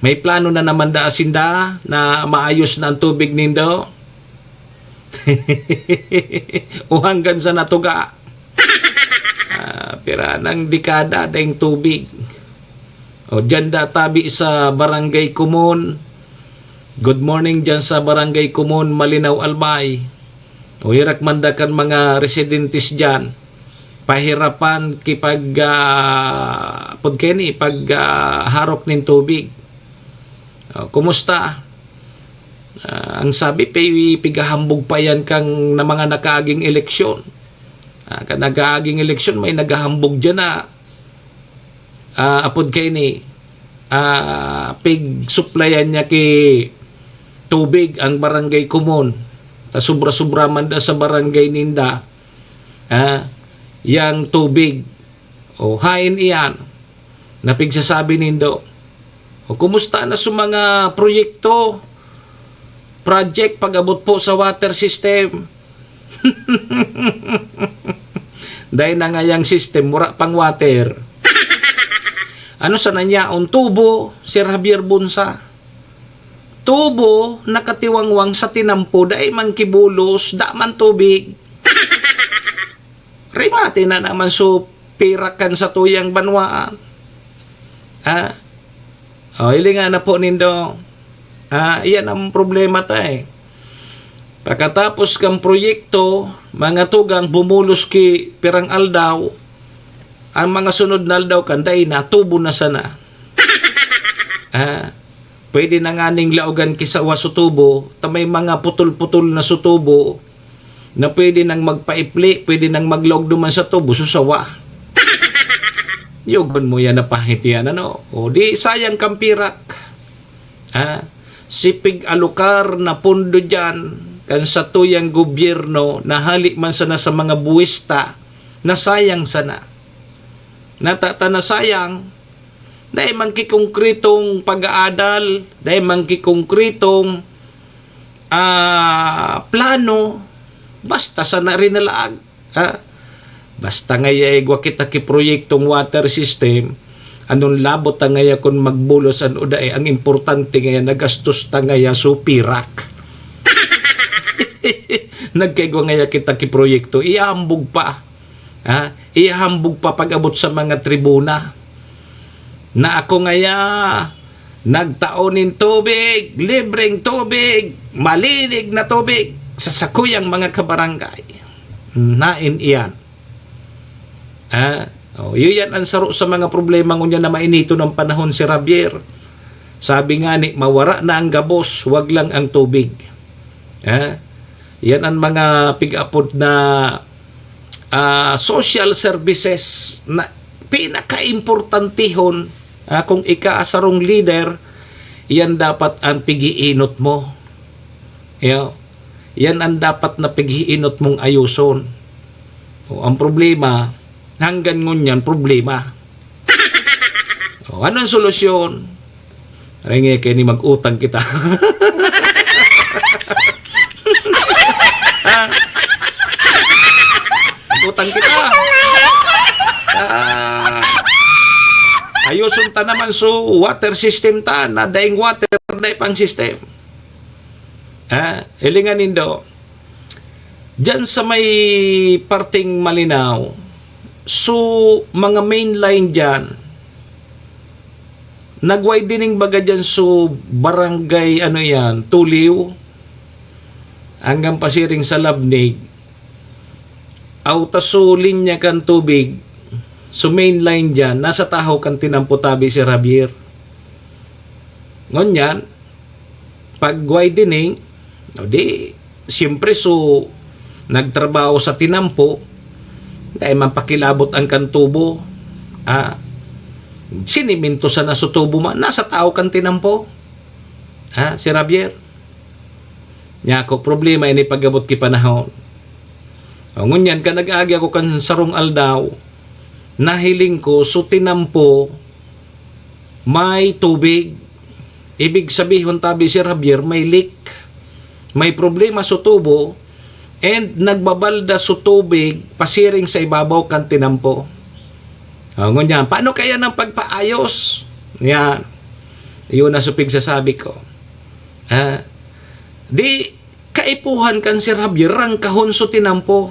may plano na naman daa sinda na maayos na ang tubig nindo? O hanggang sa natuga? Ah, pira nang dekada daing tubig. O, diyan da tabi sa Barangay Kumon. Good morning diyan sa Barangay Kumon, Malinaw, Albay. O, hirak man da kan mga residentes diyan. Pahirapan ki pag, ah, pag keni, pag, ah, harok nin tubig. O, kumusta? Ah, ang sabi, pi-, pigahambog pa yan kang na mga nakaaging eleksyon. Ah, kan nag-aaging eleksyon, may naghahambog diyan na, ah, apod kaini, ah, pig-suplayan niya ki tubig ang barangay Kumon. Ta sobra-sobra man da sa barangay ninda, ah, yang tubig. O, hain iyan na pigsasabi nindo. O, kumusta na sa mga proyekto, project pag-abot po sa water system? Dahil na ngayang system, mura pang water. Ano sana niya, ang tubo, Sir Javier Bunsa? Tubo, nakatiwangwang sa tinampo, dai man kibulos, da man tubig. Rimate na naman so pirakan sa tuyang banwaan. Ha? O, hilinga na po nindo. Ah, iyan ang problema ta eh. Pakatapos kang proyekto, mga tugang bumulos ki pirang aldaw, ang mga sunod na aldaw kan dai na, tubo na sana. Ah, pwede na nga ning laogan ki sawa su tubo, ta may mga putol-putol na su tubo, na pwede nang magpaipli, pwede nang maglaog duman sa tubo, su sawa. Yugon mo yan na pahit yan, ano? O di, sayang kang pirak. Ha? Si pig-alokar na pondo dyan, kan satuyang gobyerno, na hali man sana sa mga buwista, nasayang sana. Natata nasayang, dai man ki konkretong pag-aadal, dai man ki konkretong, ah, plano, basta sana rinalaag, ha? Basta ngaya igwa kita ki proyektong water system, anong labot ta ngaya kun magbulos an o dai, ang importante ngaya nagastos ta ngaya su pirak. Nagkaigwa ngaya kita ki proyekto, iambog pa. Ha? Ihambog pa pag-abot sa mga tribuna na ako ngaya, Nagtao nin tubig, libreng tubig, malinig na tubig sa sakuyang mga kabarangay. Nain iyan. Ah, oh, yun yan ang saro sa mga problema ngunyan na mainiton ang panahon, Sir Javier. Sabi nga ni, "Mawara na ang gabos, wag lang ang tubig." Ah, yan ang mga pig-apod na, ah, social services na pinakaimportantihon. Ah, kung ika sarong leader, yan dapat ang pig-iinot mo. Yo, yan ang dapat na pig-iinot mong ayuson. O, ang problema, hanggang ngunyan, problema. O, anong solusyon? Ringi kayo ni mag-utang kita. Ha? Mag-utang kita. Ah, ayuson ta naman so water system ta, na daing water, dai pang system. Ah, hilingan nindo. Diyan sa may parteng Malinao, so, mga main line diyan, nag-widening baga diyan so barangay, ano yan, Tuliw, hanggang pasiring sa Labnig. Aw ta so linya kan tubig, so main line diyan, nasa tahaw kan tinampo tabi, Sir Javier. Ngunyan, pag widening, o di, siyempre, so, nagtrabaho sa tinampo, dai man pakilabot ang kan tubo. Ah, siniminto sana so tubo man, nasa tahaw kan tinampo. Ha, Sir Javier? Nya ako, problema ini pag-abot ki panahon. O, ngunyan, kan nag-agi ako kan sarong aldaw, nahiling ko, so tinampo, may tubig. Ibig sabihon, tabi, Sir Javier, may leak. May problema so tubo, and nagbabalda so tubig pasiring sa ibabaw kan tinampo. O, ngunyan, paano kaya nang pagpaayos? Yan. Yun na so pigsasabi ko. Ah, di, kaipuhan kan Sir Javier, rangkahon so tinampo.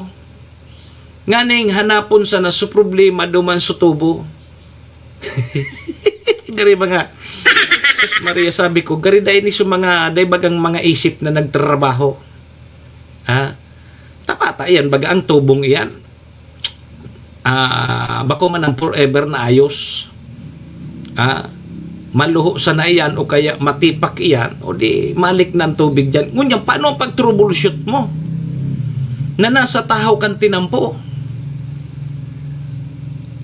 Nganing hanapon sana so problema duman so tubo. Gari mga, Sus Maria, sabi ko, gari dai ni so mga, dai bagang mga isip na nagtrabaho. Ha? Tapata iyan, baga ang tubong iyan. Ah, bako man ang forever na ayos. Ah, maluho sana iyan o kaya matipak iyan, o di malik na ang tubig diyan. Ngunyan, paano ang pag-troubleshoot mo na nasa tahaw kan tinampo?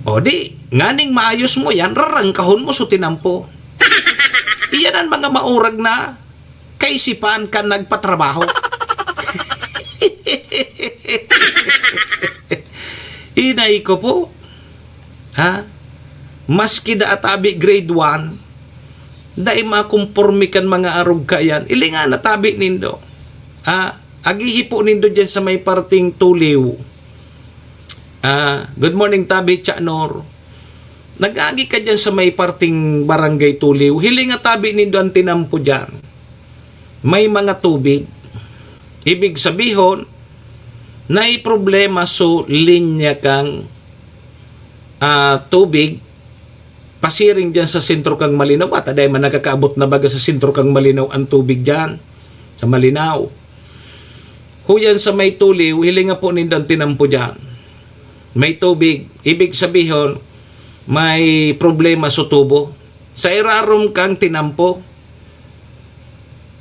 O di, nganing maayos mo yan, rarangkahon mo so tinampo. Iyan ang mga maurag na kaisipan kan nagpatrabaho. Inay ko po. Ha? Maski daa tabi grade one, dai makomporme kan mga arog kaiyan. Hilinga na tabi nindo. Ha? Agihi po nindo diyan sa may parteng Tuliw. Ah, good morning, tabi, Cha Nor. Nag-agi ka diyan sa may parteng Barangay Tuliw. Hilinga tabi nindo ang tinampo diyan. May mga tubig. Ibig sabihon, may problema so linya kang, ah, tubig pasiring diyan sa sentro kang Malinao. At aday man, nakakaabot na baga sa sentro kang Malinao ang tubig diyan, sa Malinao. Huyan sa may Tuliw, hilinga po nindo ang tinampo diyan. May tubig, ibig sabihon, may problema sa tubo. Sa irarom kang tinampo.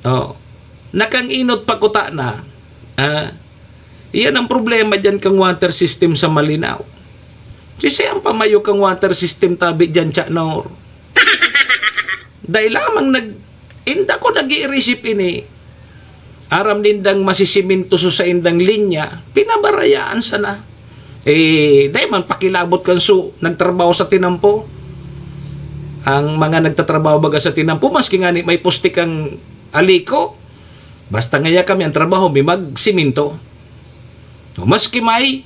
Oh. Nakang-inot pa kuta na. Ah, iyan ang problema diyan kang water system sa Malinao. Sisay ang pamayo kang water system tabi diyan, Cha Nor? Dai lamang nag-, inda ko nag-iirisip ini. Aram nindang masisiminto so saindang linya, pinabarayaan sana. Eh, dai man pakilabot kan su-, nagtrabaho sa tinampo. Ang mga nagtatrabaho baga sa tinampo, maski ngani may poste kang aliko, basta ngaya kami ang trabaho mi magsiminto. O, maski may,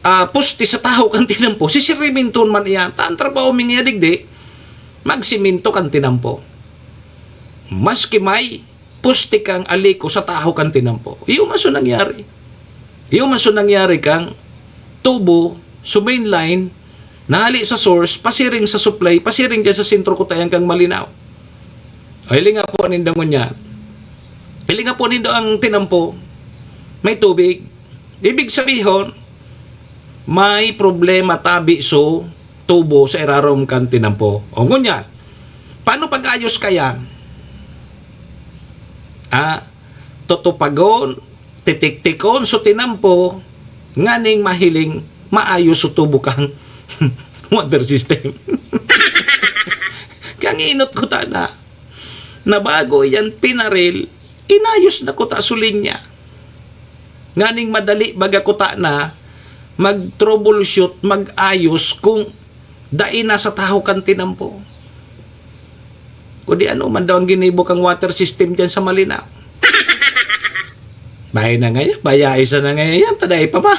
ah, poste sa tahaw kan tinampo, sisiriminton man iyan. Ta ang trabaho mi ngaya digdi, magsiminto kan tinampo. Maski may poste kang aliko sa tahaw kan tinampo. Iyo man so nangyari. Iyo man so nangyari kang tubo, so main line, na hali sa source, pasiring sa supply, pasiring dyan sa sentro kutayan kan Malinao. O, hilinga po nindo ngunyan. Hilinga po nindo ang tinampo. May tubig. Ibig sabihon, may problema tabi so tubo sa irarom kan tinampo. O, ngunyan, paano pag-ayos kayan? Ah, tutupagon, titiktikon so tinampo, nganing mahiling maayos so tubo kan water system. Kanginot ko ta na, na bago yan pinaril, inayos na ko ta so linya. Nganing madali baga ko ta na mag-troubleshoot, mag-ayos kung dai na sa tahaw kan tinampo. Kundi ano man daw ang ginibo kang water system dyan sa Malinao? Bahay na ngayon, baya isa na ngayon yan, taday pa man.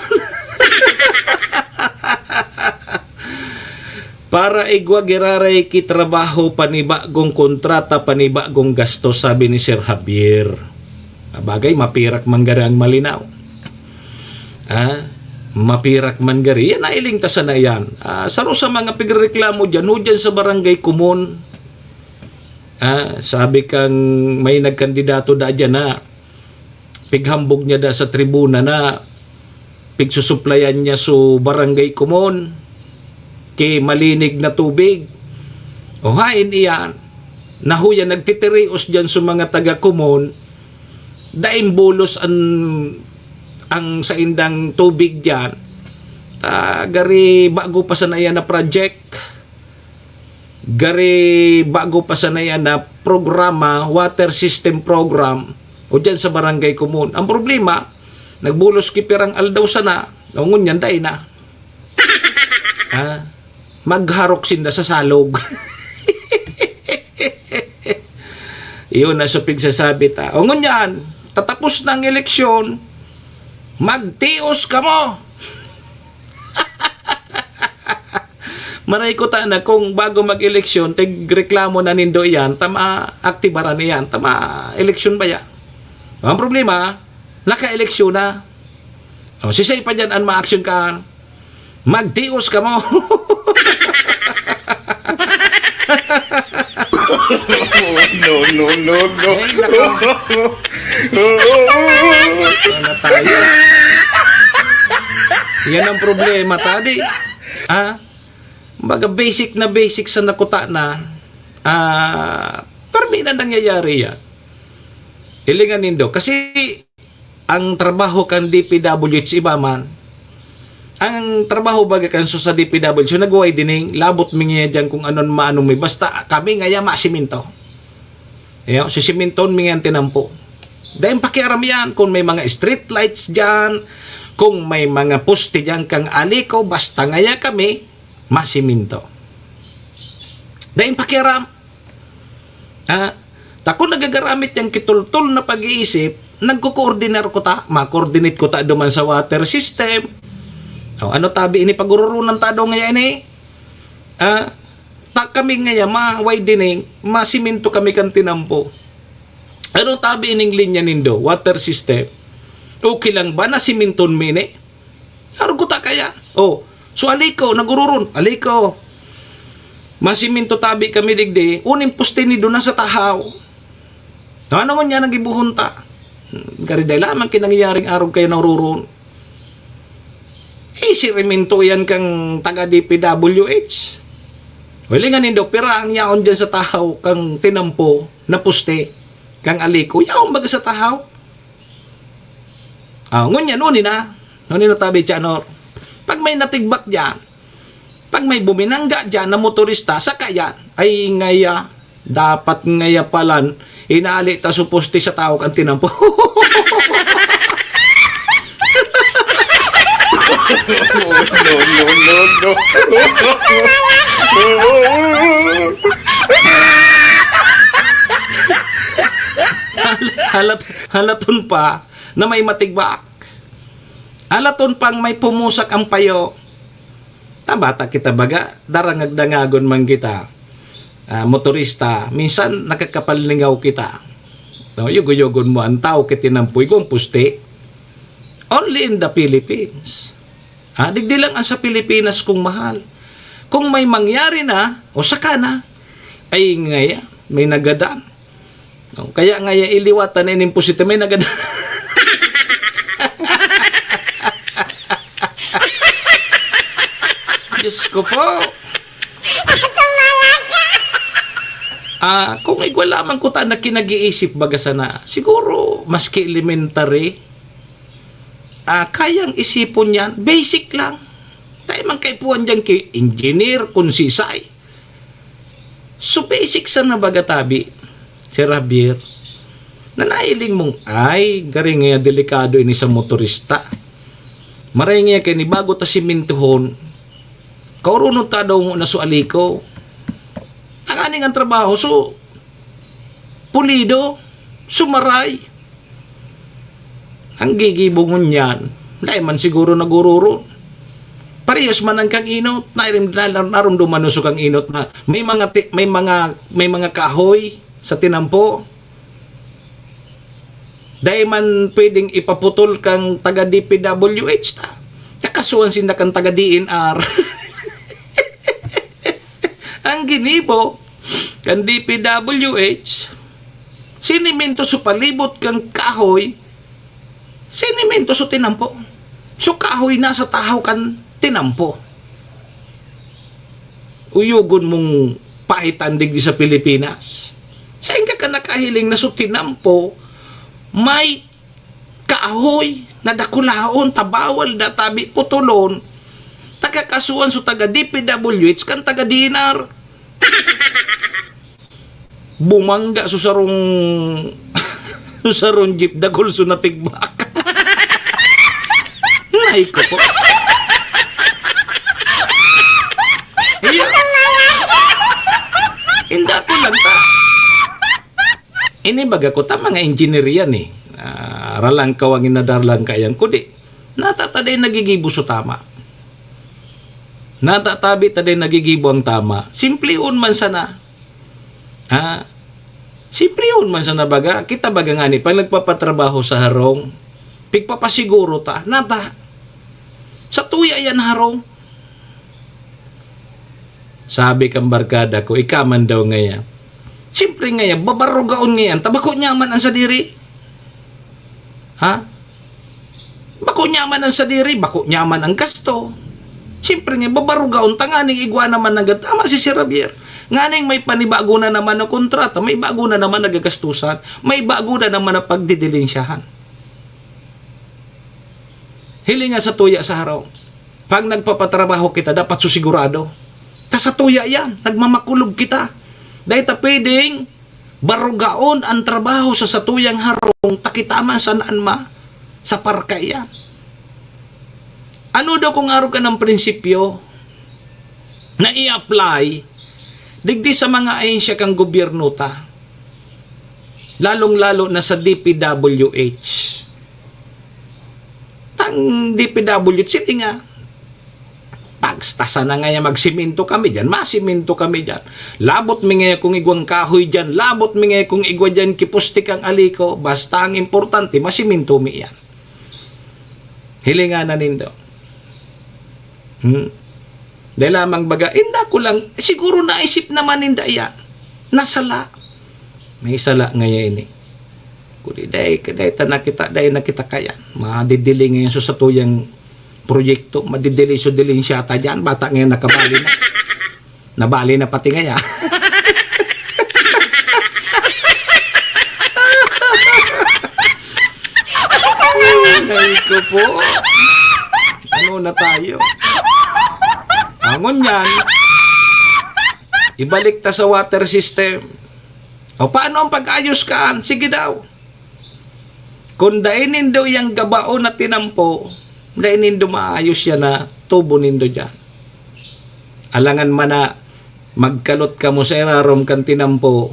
Para igwa giraray ki trabaho, panibagong kontrata, panibagong gastos, sabi ni Sir Javier. Bagay, mapirak man gari ang Malinao. Ah, mapirak man gari. Yan, nailing ta sana yan. Ah, saro sa mga pigrereklamo dyan, ho dyan sa barangay Kumon. Ah, sabi kang may nagkandidato da dyan na pighambog niya da sa tribuna na pigsusuplayan niya so barangay Kumon ki malinig na tubig. O hain iyan, nahuya nagtitirios dyan sa mga taga Kumon, daing bulos an, ang saindang tubig dyan. Ta, gari bago pa sana iyan na project, gari bago pa sana iyan na programa, water system program, o dyan sa barangay Kumon. Ang problema, nagbulos ki pirang aldaw sana, o ngunyan, dai na. Ah, magharok sinda sa salog. Iyon na so pigsasabi ta. O ngunyan, tatapos na ang eleksyon, magtios kamo. Maray ko ta na kung bago mag-eleksyon, tigreklamo na nindo iyan, ta maaktibaran iyan, ta ma-eleksyon baya. Ang problema, naka-eleksyon na. O, sisay pa dyan an ma-action ka? Magtios kamo. No, no, no, no. Ay, nako. Ano tayo? Yan ang problema, tadi. Ah, baga basic na basic sa nakuta na. Ah, permi na nangyayari yan. Hilingan nindo. Kasi, ang trabaho kan D P W H iba man. Ang trabaho baga kan so sa D P W H, so nag-widening, labot mi ngayon dyan kung anon maano mi. Basta kami ngaya masiminto. Iyo, sisiminton mi ngayon tinampo. Dahil pakiaram yan kung may mga street lights dyan, kung may mga poste dyan kang aliko, basta ngaya kami, masiminto. Dahil pakiaram, Ah, ta kun nagagaramit yang kitultol na pag-iisip, nagko-coordinar ko ta, ma-coordinate ko ta duman sa water system. O, ano tabi ini paguroronan ta daw ngaya ini? Ah, ta kami ngaya, ma-widening, masimento kami kan tinampo. Ano tabi ining linya nindo, water system? Okay lang ba na siminton mi ini? Arog ko ta kaya. Oh, so aliko, nagururon. Aliko. Masiminto tabi kami digdi, uning poste ni duna sa tahaw. Ano ngunyan ang gibuhon ta? Hmm, gariday lamang kinangyaring arog kayo naruron. Eh, si Remento yan kang taga D P W H. Wala nga nindo, pira ang yaon dyan sa tahaw kang tinampo na poste, kang aliko. Yaon baga sa tahaw? Ah, ngunyan, nuni na. Nuni na tabi, Chanor. Pag may natigbak dyan, pag may buminangga dyan na motorista, saka yan. Ay, ngaya, dapat ngaya palan, inali ta su poste sa tao kan tinampo. No, no, no, no. Halat, halaton pa na may matigbak. Halaton pang may pumusak ang payo. Nabata kita baga, darangag-dangagon man kita. Ah, motorista, minsan nakakapalingaw kita. No, yugo-yugon mo ang tao kay tinampoy kong pusti. Only in the Philippines. Ah, digdi lang ang sa Pilipinas kung mahal. Kung may mangyari na, o saka na, ay ngaya, may nagadan. No? Kaya ngaya iliwatan na inimposito, may nagadan. Diyos ko po. Ah, kung igwa lamang ko ta na kinag-iisip baga sana, siguro maski elementary, ah, kayang isipon yan, basic lang. Tayo man kaipuhan dyan ki engineer, kung sisay. So, basic sana baga tabi, Sir Javier, na nailing mong, "Ay, garing nga delikado ini sa motorista. Maray nga kaya ni bago ta simintuhon, kaurunon ta daw na so aliko." Tanganing ang trabaho, so, pulido, sumaray. Ang gigibo ngunyan, dai man siguro nagururo. Parehas man ang kang inot, nairim-, na-, narumduman mo so kang inot na may mga ti-, may mga, may mga kahoy sa tinampo. Dai man pwedeng ipaputol kang taga D P W H ta. Kakasuhan sinda kang taga D N R. Ang ginibo kan D P W H, sinimento sa palibot kan kahoy, sinimento sa tinampo. So, kahoy na sa tahaw kan tinampo. Uyogon mong pahitan digdi sa Pilipinas. Sain ka ka nakahiling na sa tinampo, may kahoy na dakulaon, ta bawal da tabi putulon, ta kakasuhan so taga D P W H kan taga D N R. Bumangga so sarong, so sarong jeep, dakul so natigbak. Nay ko po. Iyo. Inda ko lang ta. Ini baga ko ta mga engineer yan eh. Ah, ralang kawangin na darlang kayang kudi. Nata ta dai nagigibo so tama. Nata tabi ta dai nagigibo ang tama. Simplihon man sana. Ha? Simplihon man sana baga. Kita baga ngani, pag nagpapatrabaho sa harong, pigpapasiguro ta, nata. Sa tuya yan harong. Sabi kang barkada ko, ika man daw ngaya. Siyempre ngaya, babarugaon ngayan, ta bako nyaman ang sadiri. Ha? Bako nyaman ang sadiri, bako nyaman ang gasto. Siyempre nga, babarugaon ta nganing igwa naman nagad-, tama si Sir Javier. Nganing may panibago na naman na kontrata, may bago na naman nagagastusan, may bago na naman na pagdidilinsyahan. Hiling nga sa tuya sa harong. Pag nagpapatrabaho kita, dapat susigurado. Ta sa tuya yan, nagmamakulog kita. Dahil ta pwedeng barugaon ang trabaho sa satuyang harong, ta kita man sanaan ma sa parka iyan. Ano daw kung arog ka ng prinsipyo na i-apply digdi sa mga ahensya kan gobyerno ta? Lalong-lalo na sa D P W H. Tang D P W H, sige nga, pagstasan na nga yan, magsiminto kami dyan, masiminto kami dyan. Labot mi nga kung igwang kahoy dyan, labot mi nga kung igwa dyan, kipustik ang aliko, basta ang importante, masiminto mi yan. Hilingan na nindo. Hmm? Dahil lamang baga, inda ko lang, siguro naisip naman ninda yan. Nasala. May sala ngaya ini. Kuli, dahil, dahil ta nakita, dahil nakita kayan. Madidili ngayon sa satuyang proyekto, madidili so dilinsyata dyan. Bata ngayon nakabali na. Nabali na pati ngaya. Ay, ko po. Ano na tayo? Angon yan. Ibalik ta sa water system. O, paano ang pag-ayos kaan? Sige daw. Kung dai nindo yang gabaon na tinampo, dai nindo maayos yan na tubo nindo dyan. Alangan man na magkalot kamo sa irarom kan tinampo,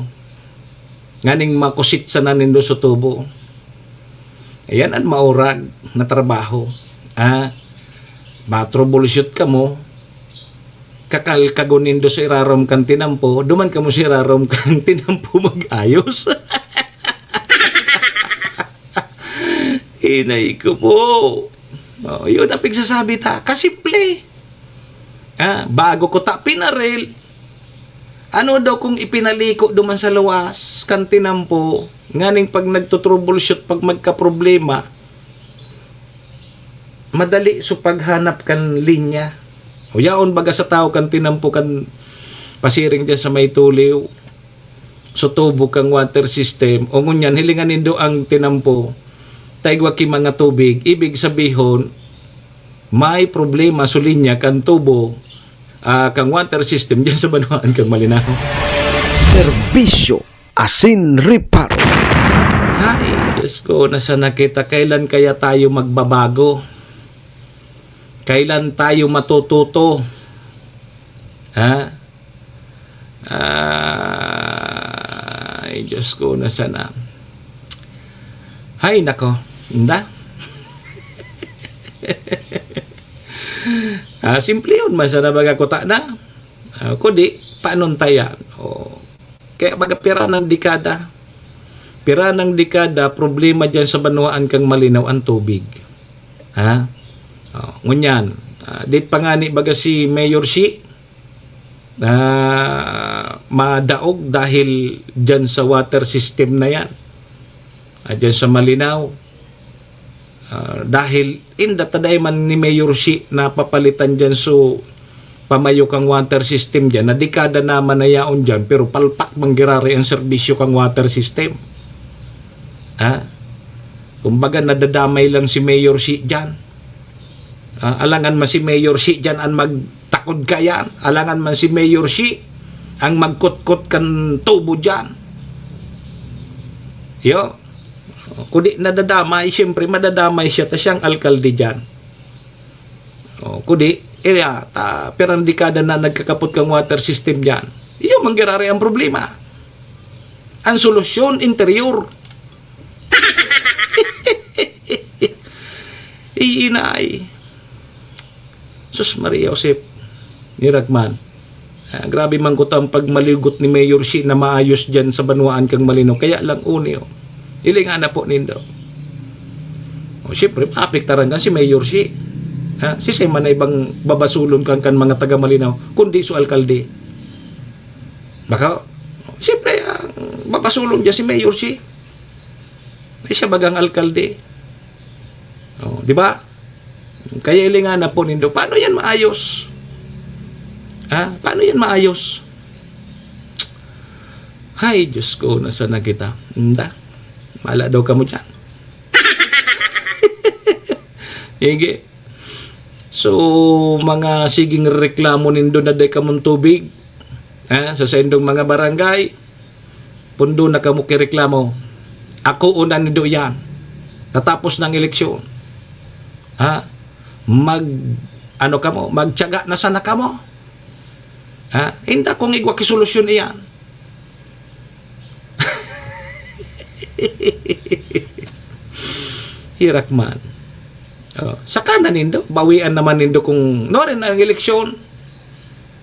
nganing makusit sana nindo sa tubo. Ayan an maurag na trabaho. Ah, ma-troubleshoot kamo, kakalkagon nindo sa irarom kan tinampo, duman kamo sa irarom kan tinampo mag-ayos. Inay ko po. Oh, yun ang pigsasabi ta. Kasimple. Ah, bago ko ta pinarel. Ano daw kung ipinaliko duman sa luwas kan tinampo, nganing pag nagto-troubleshoot, pag magkaproblema, madali so paghanap kan linya. O yaon baga sa tawo kan tinampo kan pasiring diyan sa may tuliw, so tubo kang water system, o ngunyan, hilingan nindo ang tinampo, ta igwa ki mga tubig, ibig sabihon, may problema so linya kan tubo, ah, kang water system diyan sa banwaan kang Malinao. Serbisyo asin reparo. Hay, Diyos ko, nasa na kita? Kailan kaya tayo magbabago? Kailan tayo matututo? Ha? Ay, Diyos ko, nasa na? Hay, nako. Inda? Ah, simplihon man sana baga kuta na. Ah, kundi, paanong tayan? O, kaya baga pira ng dekada, pira ng dekada, problema diyan sa banwaan kang Malinao ang tubig. Ha? O, ngunyan, ah, dit pa nga ni baga si Mayor Shi, na madaog dahil diyan sa water system na yan. Ah, diyan sa Malinao. Ah, dahil inda ta dai man ni Mayor Shi napapalitan diyan, so pamayo kang water system diyan, na dekada naman na yaon diyan, pero palpak man giraray ang serbisyo kang water system. Ha? Kumbaga, nadadamay lang si Mayor Shi diyan. Ah, alangan man si Mayor Shi diyan ang magtakod kayan. Alangan man si Mayor Shi ang magkutkot kan tubo diyan. Yo. Kundi nadadamay, siyempre madadamay siya, ta siyang alkalde diyan. O, kundi, iya, ta, pirang dekada na nagkakapot kang water system diyan. Iyo man giraray ang problema. Ang solusyon, interior. Iinay. Sus Maria Josep, niragman. Ah, grabe man kuta ang pagmaligot ni Mayor Shi na maayos diyan sa banwaan kang Malinao. Kaya lang, uni, oh. Hilinga na po nindo. O, siyempre, maapektaran kan si Mayor Shi. Ha? Siisay man na ibang babasulon kan, kan mga taga Malinao, kundi su alkalde. Baka, siyempre, ang babasulon diyan si Mayor Shi. Ay, siya bagang alkalde. O, di ba? Kaya hilinga na po nindo, paano yan maayos? Ha? Paano yan maayos? Hay, Diyos ko, nasa na kita? Inda, mala daw kamo diyan. Sige. So, mga siging reklamo nindo na dai kamong tubig, ha, sa saindong mga barangay, pundo na kamo ki reklamo. Ako una nindo yan. Tatapos ng eleksyon. Ha? Mag, ano kamo? Magtiyaga na sana kamo. Ha? Inda kong igwa ki solusyon iyan. Hirak man. Oh, saka na nindo, bawian naman nindo kung nuarin ang eleksyon.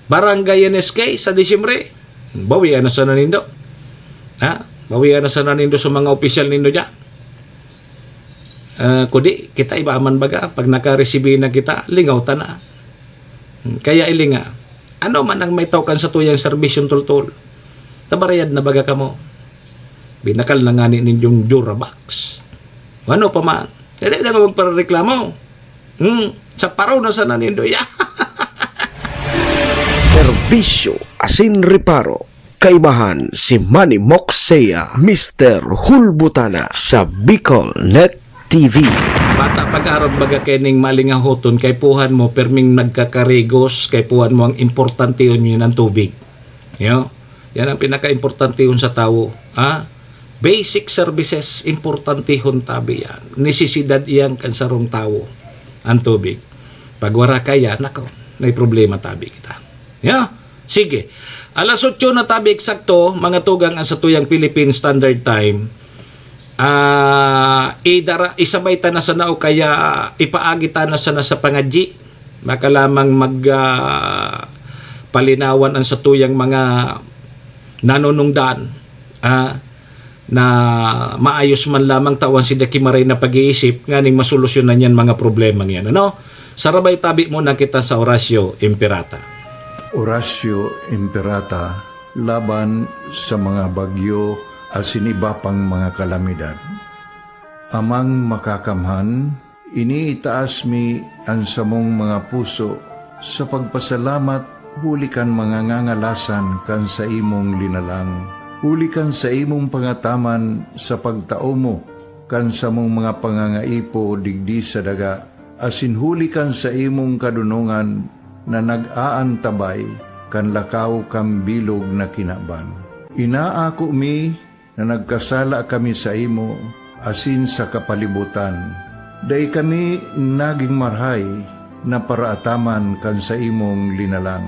Barangay N S K sa Disyembre, bawian na sana nindo. Ha? Bawian na sana nindo sa mga opisyal nindo diyan. Ah, kundi, kita iba man baga, pag nakaresibi na kita, lingaw ta na. Hmm, kaya ilinga, ano man ang may tawkan sa tuyang serbisyon, toltol? Tabarayad na baga kamo. Binakal na ngani ninyong Durabox. Ano pa man? Dali na magpareklamo. Hmm, sa paro na sana nindo. Ya. Serbisyo asin reparo. Kaibahan si Manny Moxea, Mister Hulbutana sa Bicol Net T V. Bata pag-arog baga kaining malingahoton, kaipuhan mo, perming nagkakarigos, kaipuhan mo ang importantehon yun ang tubig. Yo? Yan ang pinaka-importantehon sa tawo. Ha? Basic services, importantehon tabi yan. Nesesidad iyan kan sarong tawo, ang tubig. Pag wara kaya, nako, may problema tabi kita. Ya? Sige. Alas otso na tabi eksakto, mga tugang, ang satuyang Philippine Standard Time. Ah, idara, isabay ta na sana o kaya ipaagi ta na sana sa pangadyi. Baka lamang mag, ah, palinawan ang satuyang mga nanunungdan, ah, na maayos man lamang tawan si Daki Maray na pag-iisip nganing masolusyonan yan mga problemang yan, ano? Sarabay tabi muna kita sa Oratio Imperata. Oratio Imperata laban sa mga bagyo asin iba pang mga kalamidad. Amang Makakamhan, iniitaas mi an samong mga puso sa pagpasalamat huli kan mga ngangalasan kan saimong linalang, huli kan saimong pangataman sa pagtao mo kan samong mga pangangaipo digdi sa daga, asin huli kan saimong kadonongan na nag-aantabay kan lakaw kan bilog na kinaban. Inaako mi na nagkasala kami saimo asin sa kapalibotan. Dai kami nagin marahay na paraataman kan saimong linalang.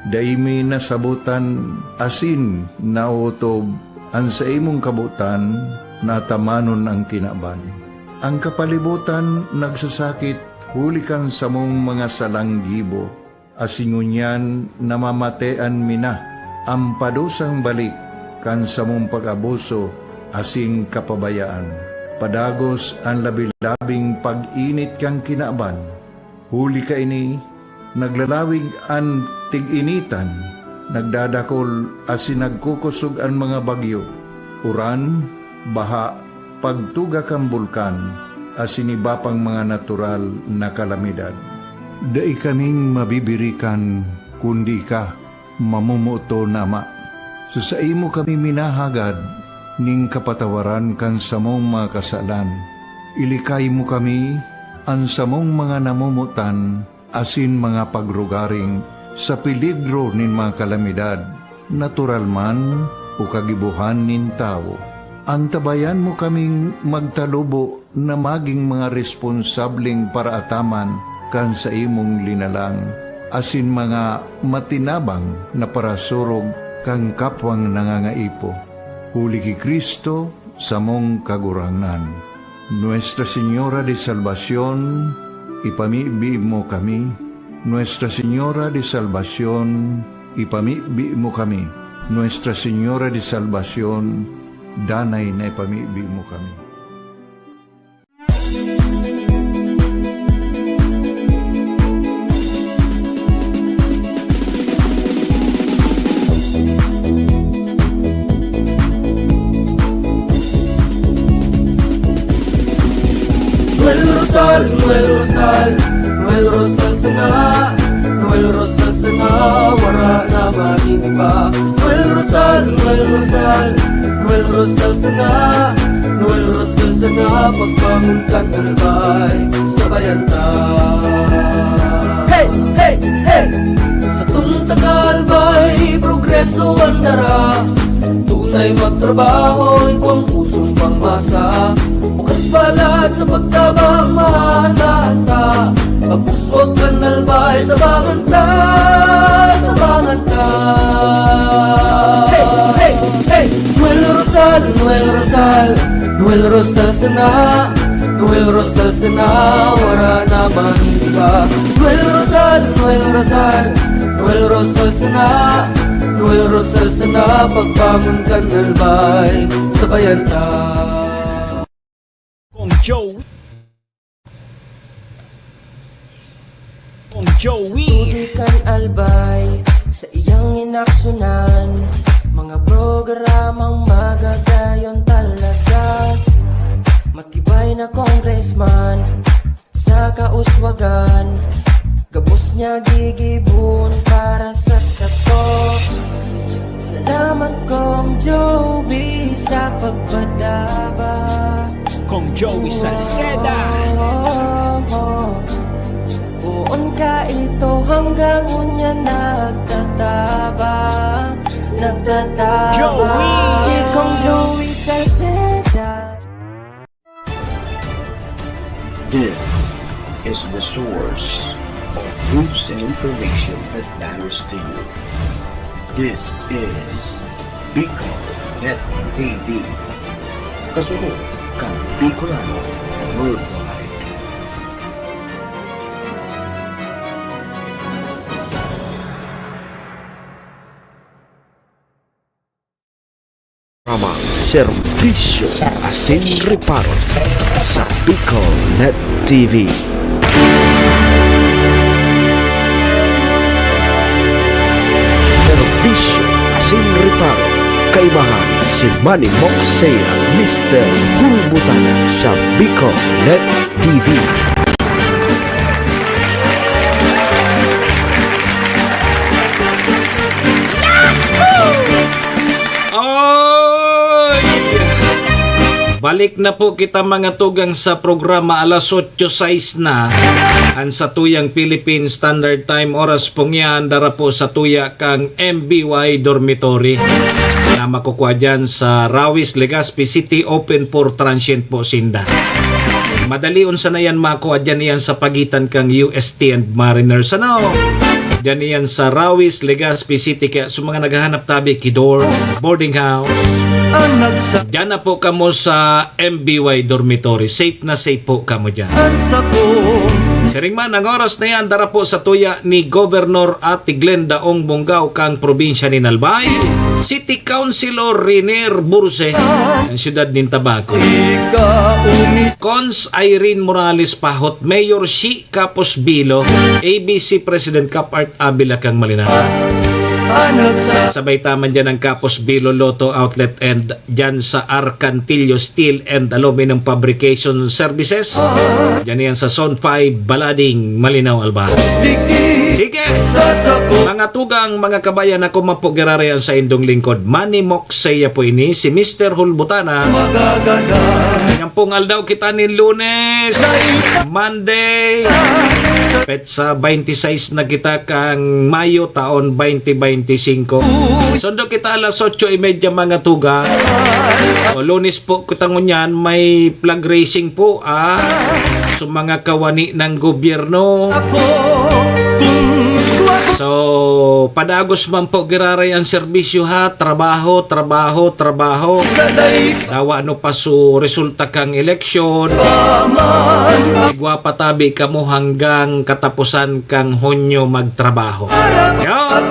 Dai mi nasabotan asin naotob an saimong kabotan na atamanon an kinaban. An kapalibotan nagsasakit huli kan samong mga salang gibo, asin ngunyan namamatean mi na an padusang balik kan samong pag-abuso asin kapabayaan. Padagos an labi-labing pag-init kan kinaban. Huli kaini, naglalawig an tig-initan, nagdadakol asin nagkukosog an mga bagyo, uran, baha, pagtuga kan bulkan, asin iba pang mga natural na kalamidad. Dai kaming mabibirikan, kundi ika, mamomoton na Ama. Sa saimo kami minahagad nin kapatawaran kan samong mga kasalan. Ilikay mo kami, an samong mga namomotan, asin mga pagrugaring sa peligro nin mga kalamidad, natural man o kagibohan nin tawo. Antabayan mo kaming magtalubo na magin mga responsableng paraataman kan saimong linalang, asin mga matinabang na parasurog kan kapwang nangangaipo. Huli ki Cristo, samong Kagurangnan. Nuestra Señora de Salvacion, ipamibi mo kami. Nuestra Señora de Salvacion, ipamibi mo kami. Nuestra Señora de Salvacion, danay na ipamibi mo kami. Noel Rosal, Noel Rosal, Noel Rosal sana, Noel Rosal sana, wara na magin iba. Noel Rosal, Noel Rosal, Noel Rosal sana, Noel Rosal sana, pagbangon kan albay, sabayan ta. Hey, hey, hey! Sa tunta ka albay, progreso an dara. Tunay magtrabaho, igwang pusong pangmasa. Bukas balat sa pagtabang, maasahan ta. Pagpuswag kan albay, tabangan ta, tabangan ta. Hey, hey, hey! Noel Rosal, Noel Rosal, Noel Rosal sana, Noel Rosal sana, wara na magin iba. Noel Rosal, Noel Rosal, Noel Rosal sana, Noel Rosal sana, pagbangon kan albay, sabayan ta. Kong Joe. Kong Joey. Tubig kan albay sa iyang inaksunan, mga programang magagayon talaga. Matibay na congressman sa kauswagan, gabos niya gigibon para sa sato. Salamat, Kong Joey, sa pagpadaba. Kong Joey Salceda. Poon ka ito hanggang ngunyan nagtatabang, nagtatabang. Joey! Si Kong Joey Salceda. This is the source of news and information that matters to you. This is Bicol Net T V. Kasunod kan Bicolano Worldwide. Programa, serbisyo asin reparo sa Bicol Net T V. Paro, kaibahan si Manny Moxea, Mister Hulbutana sa Bicol Net T V. Oy! Balik na po kita, mga tugang, sa programa. Alas otso sais na an satuyang Philippine Standard Time. Oras pong yan, dara po sa tuya kang M B Y Dormitory na makukua dyan sa Rawis, Legazpi City. Open for transient po sinda. Madalion sana yan makua dyan, yan sa pagitan kang U S T and Mariners. Ano? Dyan yan sa Rawis, Legazpi City. Kaya sa mga naghahanap tabi, kidor, boarding house, Ang nagsa- dyan na po kamo sa M B Y Dormitory. Safe na safe po kamo dyan. Ang sakong Siring man, ang oras na yan, dara po sa tuya ni Governor Ate Glenda Ong Bongao kang probinsya ni Albay, City Councilor Renier Burse, ang siyudad nin Tabaco. Ika umi- Cons Irene Morales Pahot, Mayor Shi Capos Bilo, A B C President Cap Art Abila kang Malinao. Ang nagsa- Sabay taman dyan ang Capos Bilo Lotto Outlet and dyan sa Arcantillo Steel and Aluminum Fabrication Services. Dyan yan sa Zone five, Balading, Malinao, Albay. Sige! Mga tugang, mga kabayan, ako man po giraray an saindong lingkod, Manny Moxea po ini, si Mister Hulbutana. Yan pong aldaw kita nin Lunes, Monday, petsa twenty-sais na kita kang Mayo, taon twenty twenty-five. Sundo kita alas otso y media, mga tugang. O, Lunes po kita ngunyan, may flag raising po, ah, sa mga kawani ng gobyerno. So, padagos man po giraray ang serbisyo, ha. Trabaho, trabaho, trabaho. Dawa ano pa su resulta kang eleksyon. Igwa pa tabi kamo hanggang katapusan kang Hunyo magtrabaho. Yun.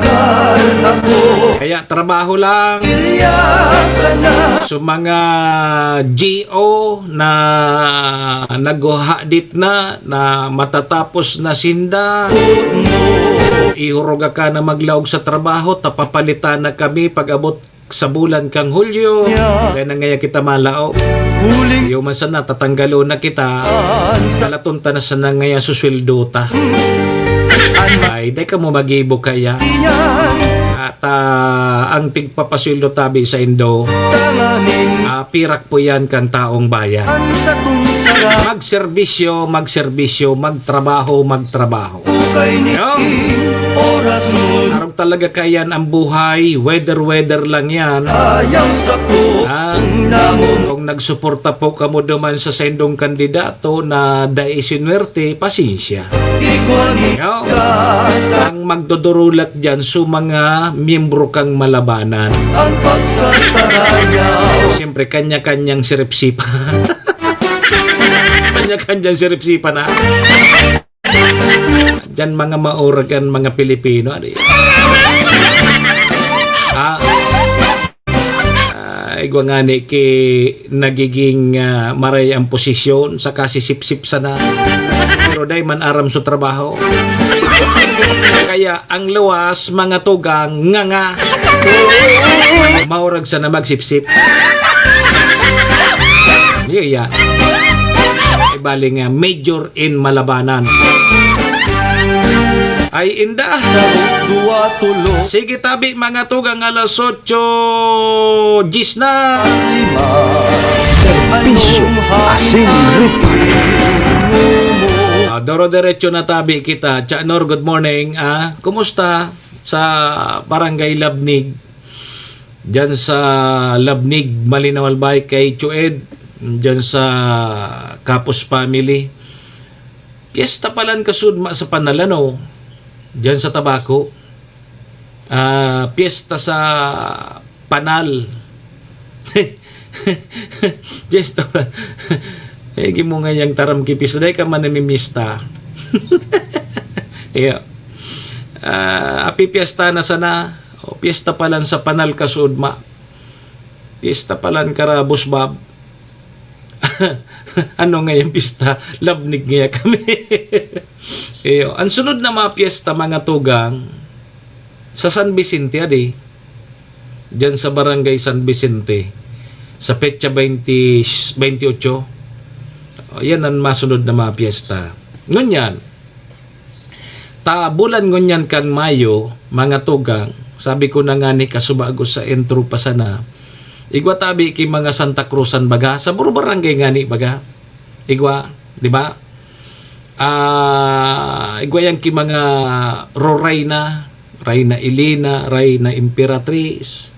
Kaya trabaho lang. Sa mga G O na naghuhadit na, na matatapos na sinda, ihuruga ka na maglaog sa trabaho, tapapalitan na kami pag-abot sa bulan kang Hulyo. Kaya na ngaya kita malaog. Huling Iyo man sana, tatanggalon na kita. Kalaton ta na sana ngaya susweldo ta. Ay, dai kamo magibo kaya. At, ah, ang pigpapasweldo tabi sa indo, ah, pirak po yan kan taong bayan. Magserbisyo, magserbisyo, magtrabaho, magtrabaho. Yo. Arog talaga kayan ang buhay, weather-weather lang yan. Ah, kung nagsuporta po kamo duman sa saindong kandidato na dai sinuwerte, pasensya. Yo. Ang magdudurulat diyan su mga miyembro kang malabanan. Siyempre, kanya-kanyang siripsipan. Kanya-kanyang siripsipan, ha? Diyan mga maurag an mga Pilipino, ano yun? Ah. Ah, igwa ngani ki nagiging, ah, maray ang posisyon, saka sisipsip sana. Pero dai man aram sa trabaho. Kaya ang luwas, mga tugang, nganga. Maurag sana magsipsip. Iyo yan. Ibali nga, major in malabanan. Ay, inda. Duwa, tulo. Sige, tabi, mga tugang, alas otso, diyes na. Serbisyo, asin, ripa. Ah, doro-derecho na tabi kita. Cha Nor, good morning. Ah, kumusta sa Barangay Labnig? Diyan sa Labnig, Malinao, Albay, kay Chued, diyan sa Kapos family. Piyesta palan kasudma sa Panal, ano? Diyan sa Tabaco. Ah, piyesta sa Panal. Piyesta pa. Eh, gimo nga yang taram ki piyesta. Dai ka man namimista. Iyo. Ah, api piyesta na sana. O, piyesta palan sa Panal kasudma. Piyesta palan karabos, bab. Ano nga yung pista? Labnig nga kami. Iyo. Ang sunod na mga piyesta, mga tugang, sa San Vicente, adi. diyan sa Barangay San Vicente, sa petsa twenty, twenty-eight. Yan ang masunod na mga piyesta. Ngunyan, ta bulan ngunyan kan Mayo, mga tugang, sabi ko na nga ni kasubago sa intro pa sana, igwa tabi ki mga Santa Cruzan baga, sa puro barangay nga ni baga. Igwa, di ba? Ah, igwa yan ki mga Rorayna, Rayna Elena, Rayna Imperatriz.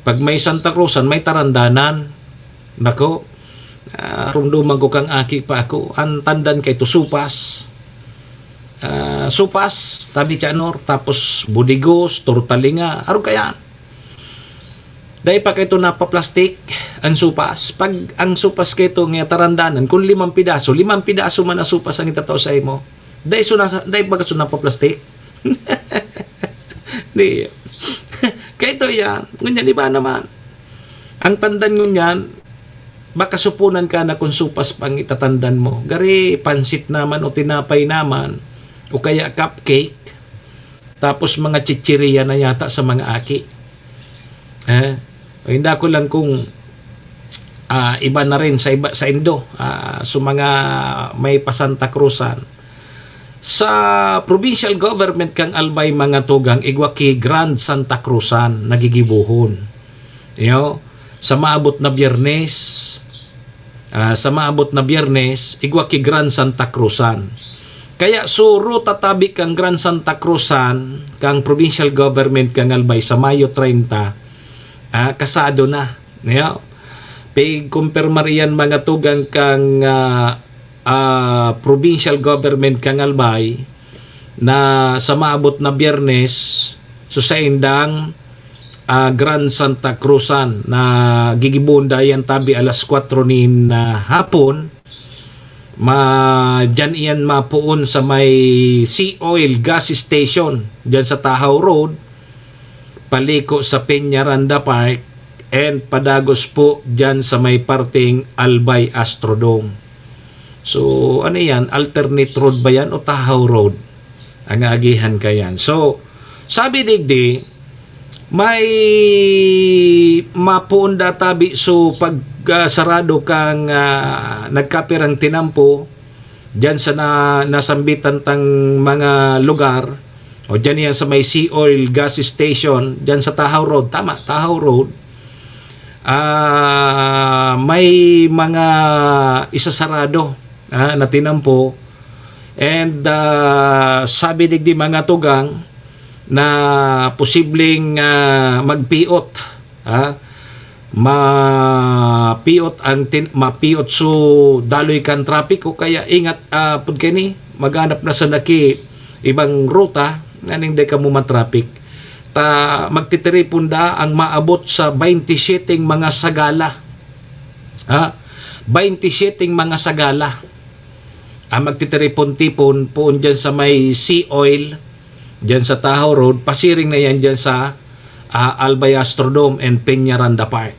Pag may Santa Cruzan, may tarandanan. Nako, ah, rumduman ko kang aki pa ako. Ang tandan kay to supas. Ah, supas, tabi tiyanor, tapos budigos, tortalinga. Aro kaya? Dai pa kay to napaplastik ang supas. Pag ang supas kay to nga tarandanan, kung limang pidaso, limang pidaso man ang supas ang itatao sa imo. Dai so nasa, dai baga so napaplastik? Di. Kay to yan. Ngunyan, iba naman. Ang tandan ngunyan, baka supunan ka na kung supas pang itatandan mo. Gari, pansit naman o tinapay naman, o kaya cupcake, tapos mga chichiriya na yata sa mga aki. Eh, o hindi ako lang kung, ah, iba na rin sa iba, sa Indo, ah, so mga may pa Santa Cruzan. Sa provincial government kang Albay, mga tugang, igwa ki Grand Santa Cruzan nagigibohon. Iyo, sa maabot na Biyernes, ah, sa maabot na Biyernes, igwa ki Grand Santa Cruzan. Kaya suro tatabi kang Grand Santa Cruzan, kang provincial government kang Albay sa Mayo treinta, ah, kasado na. Iyo, pigkumpirmar iyan, mga tugang, kang, ah, ah, provincial government kang Albay na sa maabot na Biyernes, so saindang, ah, Grand Santa Cruzan na gigibohon dayan tabi alas kwatro nin, ah, hapon, ma-, diyan iyan mapoon sa may Sea Oil Gas Station, diyan sa Tahaw Road, paliko sa Peñaranda Park, and padagos po diyan sa may parteng Albay Astrodome. So, ano yan? Alternate road ba yan o Tahaw Road? Ang aagihan ka yan. So, sabi digdi, may mapoon da tabi so pag, ah, sarado kang, ah, nagkapirang tinampo diyan sa na-, nasambitan tang mga lugar, o diyan yan sa may Sea Oil Gas Station, diyan sa Tahaw Road. Tama, Tahaw Road. Ah, may mga isasarado, ah, na tinampo. And, ah, sabi digdi, mga tugang, na posibleng, ah, magpiot, ah, mapiot ang tin-, mapiot so daloy kan trapiko. Kaya ingat, ah, pud kini, maghanap na sa naki ibang ruta, nganing di kamo matrapik. Ta magtitiripon da ang maabot sa baynte siyete mga sagala. Ha? Baynte siyete mga sagala ang magtitiripon-tipon poon dyan sa may Sea Oil, dyan sa Tahaw Road, pasiring na yan dyan sa, ah, Albay Astrodome and Peñaranda Park.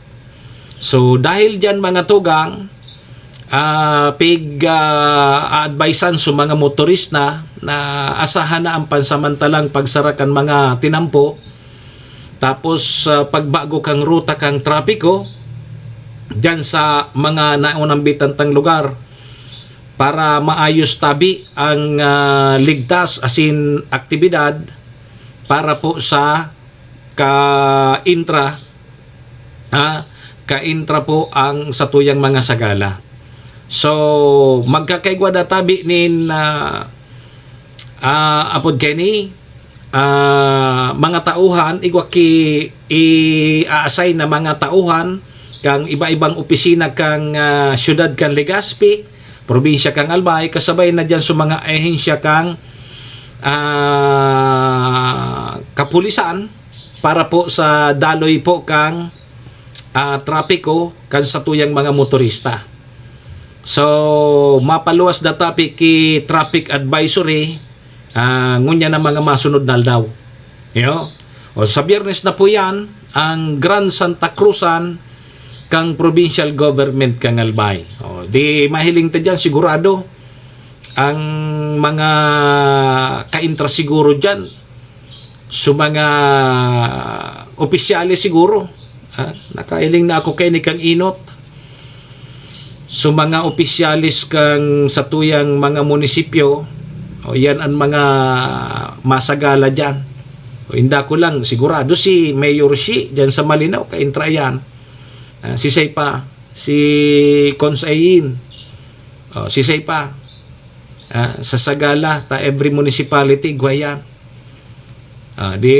So, dahil dyan, mga tugang, ah, pig, ah, aadvisean sa mga motorista na asahan na ang pansamantalang pagsara kan mga tinampo, tapos, ah, pagbago kang ruta kang trapiko, dyan sa mga naunambitan tang lugar, para maayos tabi ang, ah, ligtas asin aktibidad para po sa ka-intra, ha, ka-intra po ang satuyang mga sagala. So, magkakaigwa da tabi nin, ah, ah, apod kaini, ah, mga tauhan, igwa ki i-a-assign na mga tauhan kang iba-ibang opisina kang, ah, siyudad kan Legazpi, probinsya kang Albay, kasabay na diyan sa mga ahensya kang, ah, kapulisan para po sa daloy po kang, ah, trapiko kan satuyang mga motorista. So, mapaluwas da tabi ki traffic advisory, ah, ngunyan na mga masunod na aldaw. Yo. O, sa Biyernes na po yan, ang Grand Santa Cruzan kang provincial government kang Albay. O, di mahiling ta dyan, sigurado, ang mga kaintra siguro dyan, so mga opisyales siguro. Ha? Nakahiling na ako kaini kan enot. So, mga opisyales kan satuyang mga munisipyo, o, yan ang mga masagala diyan. O, inda ko lang, sigurado si Mayor Shi diyan sa Malinao, kaintra yan. Ah, sisay pa, si Cons Ayin. O, sisay pa. Ah, sa sagala, ta every municipality, igwa yan. Ah, di,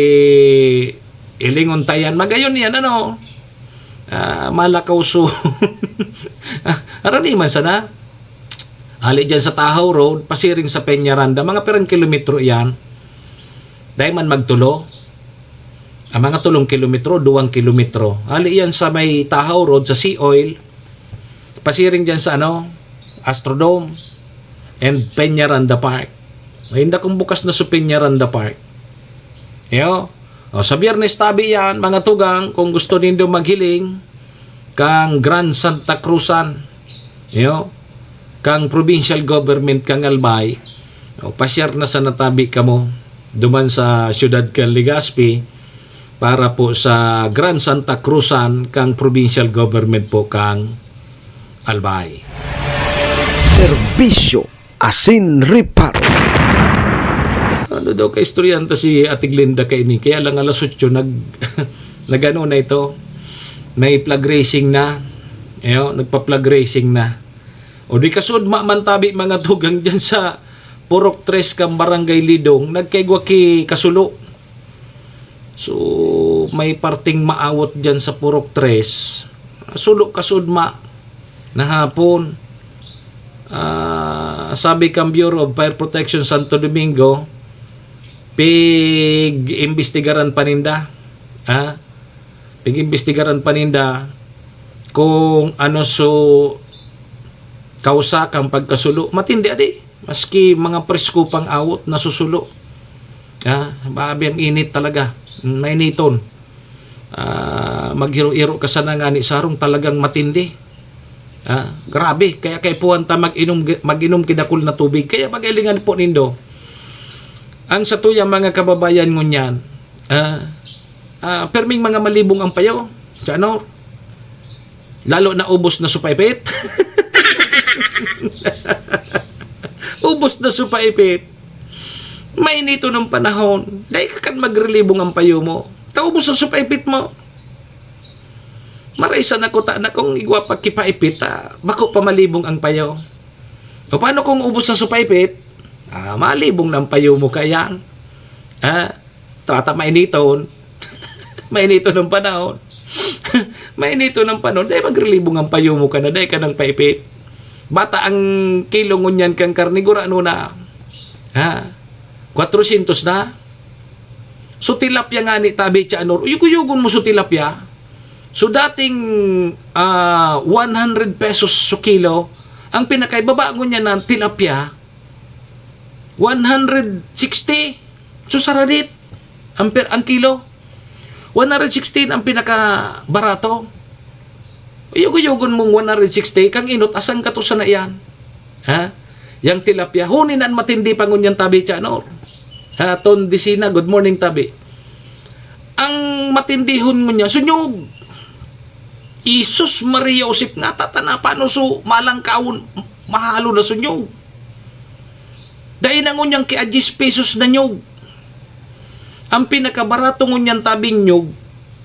ilingon ta yan. Magayon yan, ano? Ah, malakaw so. Ah, arani man sana. Hali dyan sa Tahaw Road, pasiring sa Peñaranda. Mga pirang kilometro yan. Dahil man magtulo. Ang mga tulong kilometro, duwang kilometro. Hali yan sa may Tahaw Road, sa Sea Oil. Pasiring dyan sa, ano, Astrodome and Peñaranda Park. Ay, inda kung bukas na sa Peñaranda Park. Yo. O, sa Biyernes tabi yan, mga tugang, kung gusto nindo maghiling, kang Grand Santa Cruzan, yo, kang provincial government kang Albay, o, pasyar na sa natabi kamo, duman sa siyudad kan Legazpi, para po sa Grand Santa Cruzan kang provincial government po kang Albay. Serbisyo asin reparo. Ano daw, kaistoryahan ta si Ate Glenda kaini. Kaya lang alas otso nag, nag-ano na ito. May flag raising na. Ayo, nagpa-flag raising na. O di kasud ma-, man tabi mga tugang dyan sa Purok Tres kang Barangay Lidong, nagkaigwa ki kasulo. So, may parting maawot dyan sa Purok Tres. Sulo kasud ma na hapon. Ah, sabi kang Bureau of Fire Protection Santo Domingo, pig-imbestigaran pa ninda. Ha? Pig-imbestigaran pa ninda kung ano so kausa kang pagkasulo. Matindi, adi. Maski mga presko pang awot, nasusulo. Ah, grabe ang init talaga. Mainiton. Ah, maghiro-hiro ka sana ngani sarong talagang matindi. Ah, grabe. Kaya kaipuhan ta mag-inom, mag-inom kidakul na tubig. Kaya pagalingan po nindo. Ang satuyang mga kababayan ngunyan, ah, ah, perming mga malibong ang payo. Sa ano? Lalo na ubos na supaipit. Ubos na supaipit. Mainiton ang panahon. Dai ka kan magrelibong ang payo mo. Ta ubos na supaipit mo. Maray sa nakuta na kung igwa pa kipaipit, ah, bako pa malibong ang payo. O paano kung ubos na supaipit? Ah, malibong na ang payo mo kayan. Ah, tata mainiton. Mainiton ang panahon. Mainiton ang panahon. Dai magrelibong ang payo mo ka na, dai ka nang paipit. Bata ang kilo ngunyan kang karne, gurano na. Ha? Kwatrosyentos na. So, tilapia ngani, tabi, Tiyanor. Uyog-uyogon mo so tilapia. So, dating, ah, one hundred pesos so kilo, ang pinakaibaba ngunyan na tilapia, one hundred sixty. So, saradit ang per, ang kilo. One hundred sixty ang pinakabarato. Uyog-uyogon mong one hundred sixty, kang inot, asan ka to sana iyan? Ha? Yang tilapia. Huni na an matindi pa ngunyan tabi, Tiyanor. Ha, Ton Disina, good morning, tabi. Ang matindihon ngunyan, sunyog. Isus Maria Josep, nga tatana, paano so malangkawon, mahalo na sunyog? Dai na ngunyan ki a diyes pesos na nyog. Ang pinakabarato ngunyan tabing nyog,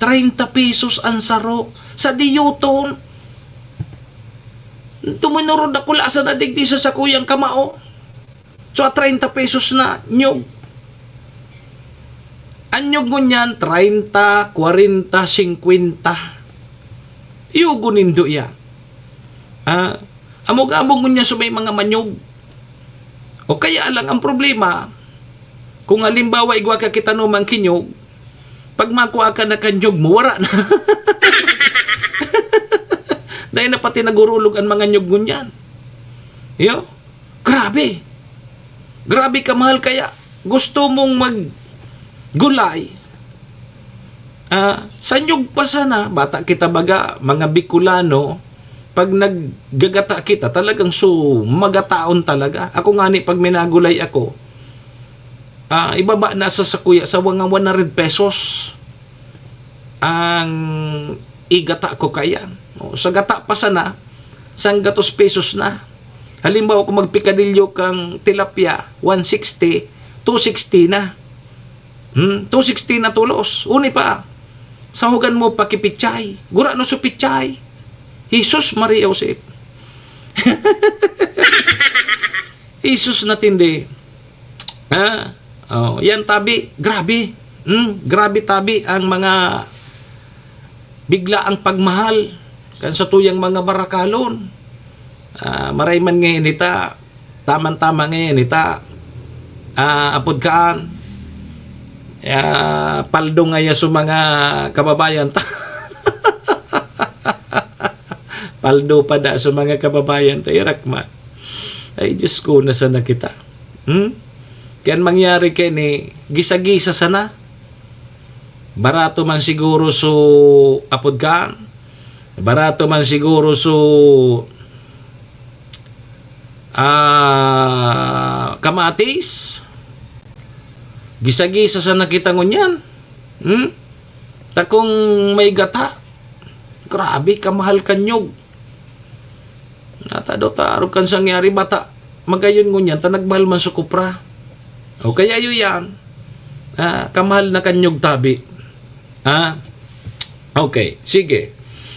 treinta pesos ang saro. Sa diyuton, tuminurod ako lasa na digdi sa sakuyang kamao. So, a treinta pesos na nyog. Ang nyog ngunyan, treinta, kwarenta, singkwenta. Yugo nindo iya. Ah, amog-amog ngunyan sa may mga manyog. O kaya lang ang problema, kung halimbawa igwa ka kitanomang kinyog, pag makua ka na kanyog mo, wara na. Dahil na pati nagurulog ang mga nyog ngunyan. Yo, grabe. Grabe kamahal kaya gusto mong maggulay. Ah, sa nyog pa sana, bata kita baga, mga Bicolano, pag naggagata kita, talagang su-, magataon talaga. Ako ngani, pag minagulay ako, ah, ibaba na sa sakuya, sa mga one hundred pesos. ang igata ko kaiyan. O, sa gata pa sana, sanggatos pesos na. Halimbawa, kung magpikadilyo kang tilapia, one sixty, two sixty na. Hmm, two sixty na tolos. Uni pa, sahugan mo pa ki pichay. Gurano su pichay? Jesus, Maria, Josep. Jesus na tindi. Ha? Oh, yan tabi, grabe. Hmm, grabe tabi ang mga biglaang pagmahal kan satuyang mga barakalon. Ah, maray man ngayon ita, taman-tama ngayon ita, ah, apod kaan, ah, paldo ngaya sa mga kababayan ta. Paldo pa da sa mga kababayan ta, irak man. Ay, Diyos ko, nasa na kita? Hmm? Kaya mangyari kayo ni gisa-gisa sana. Barato man siguro so apod kaan. Barato man siguro so, ah, kamatis. Gisa-gisa sana kita ngunyan. Hmm? Takong may gata. Grabe, kamahal kanyog. Nata daw ta, arog kan sangyari, bata. Magayon ngunyan, ta nagmahal man sa kupra. O kaya yun yan. Ah, kamahal na kanyog tabi. Ah, okay, sige.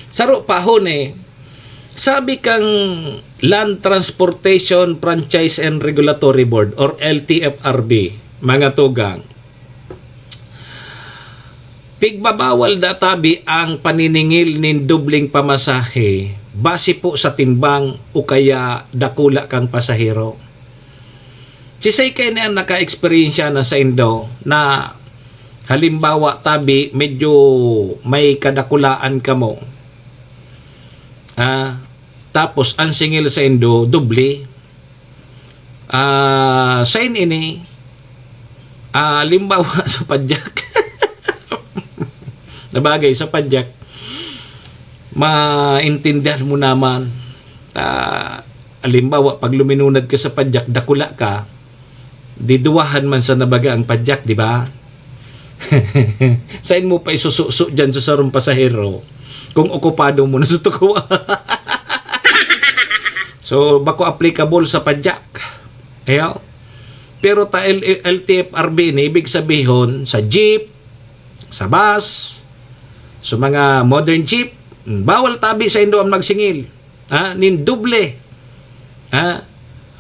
Saro pa, hon eh. Sabi kang Land Transportation Franchise and Regulatory Board or L T F R B, mga tugang, pigbabawal da tabi ang paniningil nin dobleng pamasahe base po sa timbang o kaya dakula kang pasahero. Sisay kayo na naka-eksperyensya na sa indo na halimbawa tabi medyo may kadakulaan kamo, ah, tapos ang singil sa indo doble. Ah, sain ini? Ah, halimbawa sa padyak. Nabagay sa padyak, maintindihan mo naman. Ah, halimbawa, pag luminunad ka sa padyak, dakula ka, diduwahan man sa nabaga ang padyak, di ba? Sain mo pa isususo dyan sa sarong pasahero kung okupado mo na sa tukuwa? So, bako applicable sa padyak. Ayo. Pero ta L-, L T F R B ni, ibig sabihon, sa jeep, sa bus, sa mga modern jeep, mm, bawal tabi sa indo ang magsingil. Ha? Nin doble. Ha?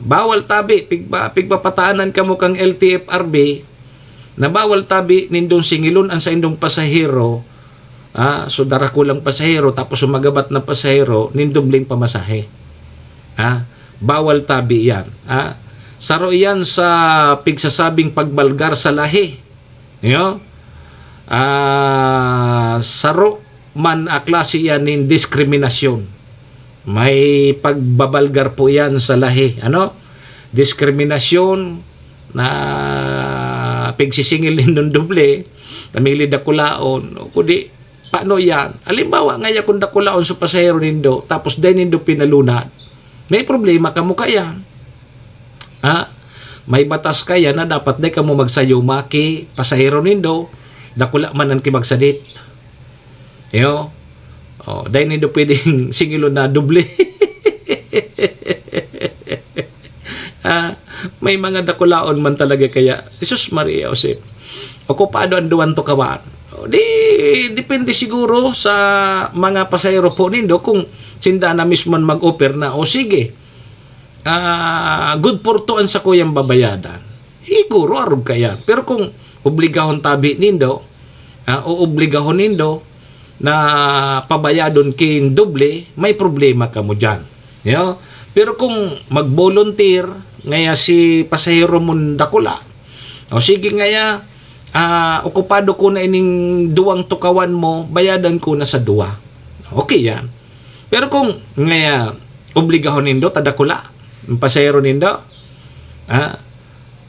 Bawal tabi, pigba-, pigpapataanan kamo kang L T F R B na bawal tabi nindong singilon ang saindong pasahero. Ha? So, darakulang pasahero, tapos sumagabat na pasahero, nin dobleng pamasahe. Ha? Bawal tabi yan. Ha? Saro yan sa pigsasabing pagbalgar sa lahi. Yo? Ah, saro man a klase yan nin diskriminasyon. May pagbabalgar po yan sa lahi. Ano? Diskriminasyon na pigsisingil nindong doble, ta mahilig dakulaon, o kundi, paano yan? Halimbawa, ngaya kung dakulaon sa pasahero nindo, tapos dai nindo pinalunad, may problema kamo kaya. Ha? May batas kaya na dapat dai kamo magsayuma ki pasahero nindo, dakula man an kibagsadit. Yo? Oh, dai nindo pwedeng singilon na doble. Ah, may mga dakulaon man talaga kaya. Jesus, Maria, Josep. Okupado ang duwang tukawan. O, di, depende siguro sa mga pasahero po nindo kung sinda na mismo an mag-offer na, "O, sige, ah, good for two an sakuyang babayadan." Siguro, arog kaya. Pero kung obligahon tabi nindo, ah, o obligahon nindo na pabayadon kin doble, may problema kamo diyan. Yo? Pero kung mag-volunteer ngaya si pasahero mon dakula, "O sige ngaya, ah, okupado ko na ining duwang tukawan mo, bayadan ko na sa duwa." Okay yan. Pero kung ngaya obligahon nindo ta dakula, ang pasahero nindo, ah,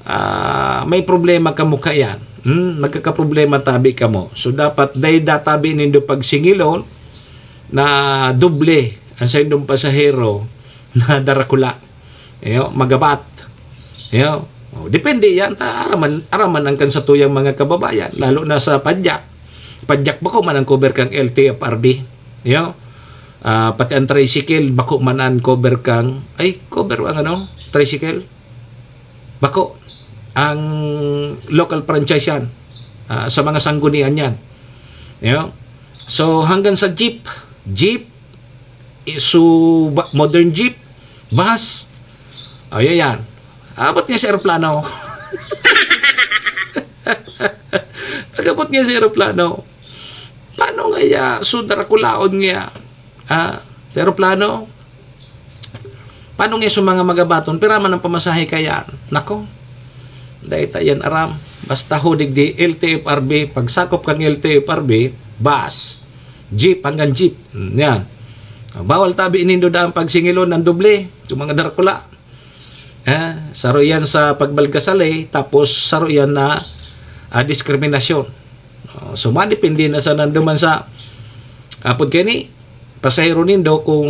ah, may problema kamo kaiyan. Hmm, magkakaproblema tabi kamo. So, dapat dai da tabi nindo pagsingilon na doble ang saindong pasahero na darakula. Iyo, magabat. Iyo. Oh, depende yan. Ta, araman, araman ang kan satuyang mga kababayan, lalo na sa padyak. Padyak bako man ang cover kang L T F R B. Yo? Ah, pati ang tricycle, bako man ang cover kang, ay, cover ang ano? Tricycle? Bako. Ang local franchise yan. Ah, sa mga sanggunian yan. Yo? So, hanggang sa jeep, jeep, Isuzu, ba-, modern jeep, bus. O, yan, yan. Abot niya sa eroplano. Pag-abot niya sa eroplano, paano nga ya, so darakulaon nga, ah, sa eroplano? Paano nga so mga magabaton? Pira man ang pamasahe kaya? Nako, dahil ta yan aram. Basta hudig di L T F R B, pagsakop kang L T F R B, bus, jeep, hanggang jeep. Mm, yan. Bawal tabi nindo daan pagsingilon ng doble, yung mga darakula. Eh, saro yan sa pagbalgasali, tapos saro yan na, ah, diskriminasyon. Oh, so, madepende na sa nanduman sa, apod kani, pasahero nindo kung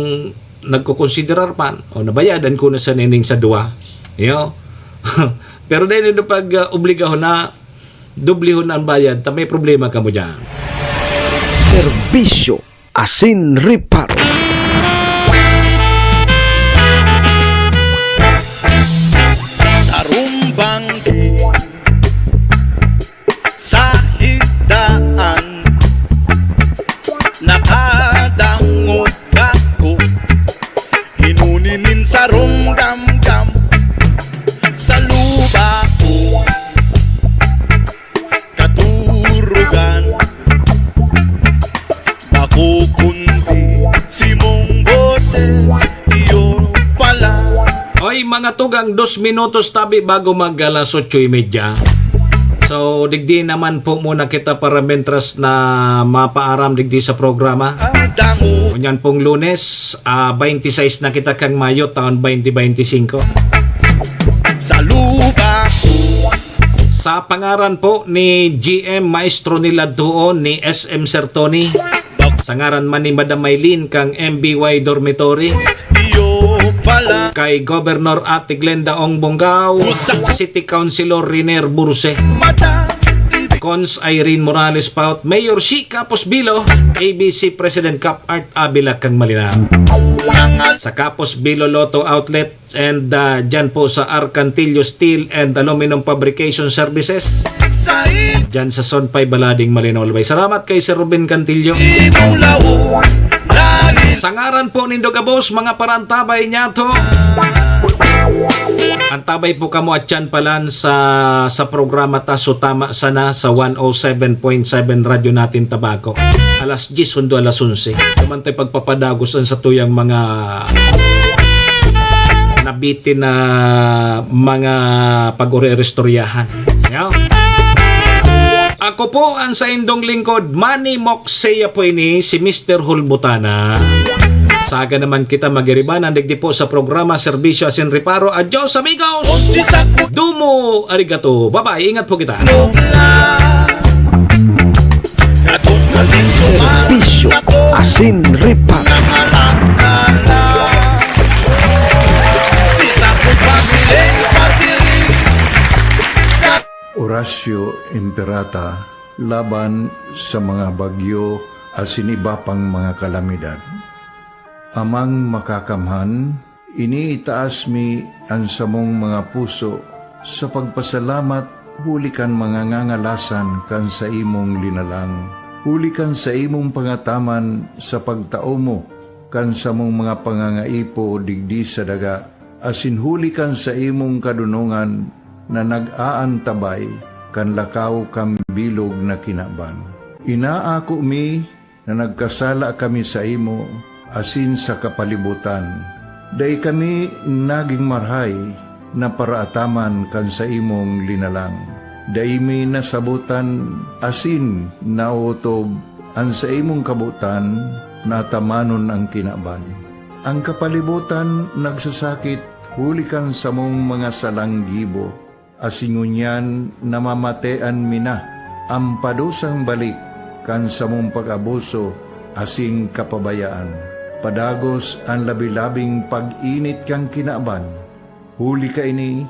nagkukonsiderar man, o nabayadan ko na sa nining sa duwa. Yo? Pero dahil nindo pag, ah, obligahon na, doblihon na ang bayad, ta may problema kamo dyan. Serbisyo asin reparo. Sarumbang sa higdaan, nakadangog ako, hinuni nin sarong damdam sa luba ko. Katurugan, bako kundi simong boses, iyo pala. Oy, mga tugang, dos minutos tabi bago mag alas otso y media. So, digdi naman po muna kita para mentras na mapaaram digdi sa programa. Adamo. Ngunyan pong Lunes, ah, twenty-six na kita kang Mayo, taon twenty twenty-five. Sa luba ko. Sa pangaran po ni G M Maestro Niladtuon, ni S M Sir Tony, sa ngaran man ni Madam Maylin kang M B Y Dormitory, Iyo pala. Kay Governor Ate Glenda Ong Bongao, City Councilor Riner Burse, Cons Irene Morales Paut, Mayor Shi Capos Bilo, A B C President Cap Art Avila kang Malinao. Sa Capos Bilo Lotto Outlet, and, ah, dyan po sa Arcantillo Steel and Aluminum Fabrication Services. Dyan sa Zone five Balading, Malinao, Albay. Salamat kay Sir Ruben Cantillo. Sa ngaran po nindo gabos, mga parantabay niyato. Antabay po kamo at yan palan sa, sa programa ta, so tama sana sa one oh seven point seven Radyo Natin Tabaco. Alas diyes hundo alas onse. Naman tayo pagpapadagos ang satuyang mga nabitin na mga pag-uri-istoryahan. Yo? Ako po ang saindong lingkod, Manny Moxea po ini, si Mister Hulbutana. Saga naman kita magiribanan digdi po sa programa Serbisyo Asin Reparo. Adios, amigos! Dumo arigato. Bye-bye. Ingat po kita. Serbisyo Asin Reparo. Horacio Imperata laban sa mga bagyo asin iba pang mga kalamidad. Amang Makakamhan, iniitaas mi an samong mga puso sa pagpasalamat huli kan mga ngangalasan kan saimong linalang, huli kan saimong pangataman sa pagtao mo kan samong mga pangangaipo digdi sa daga, asin huli kan saimong kadonongan na nag-aantabay kan lakaw kan bilog na kinaban. Inaako mi na nagkasala kami saimo asin sa kapalibutan. Dai kami nagin marahay na paraataman kan saimong linalang. Dai mi nasabotan asin naotob an saimong kabotan na atamanon an kinaban. An kapalibutan nagsasakit huli kan samong mga salang gibo. Asin ngunyan namamatean mi na an padusang balik kan samong pag-abuso asin kapabayaan. Padagos an labi-labing pag-init kan kinaban. Huli kaini,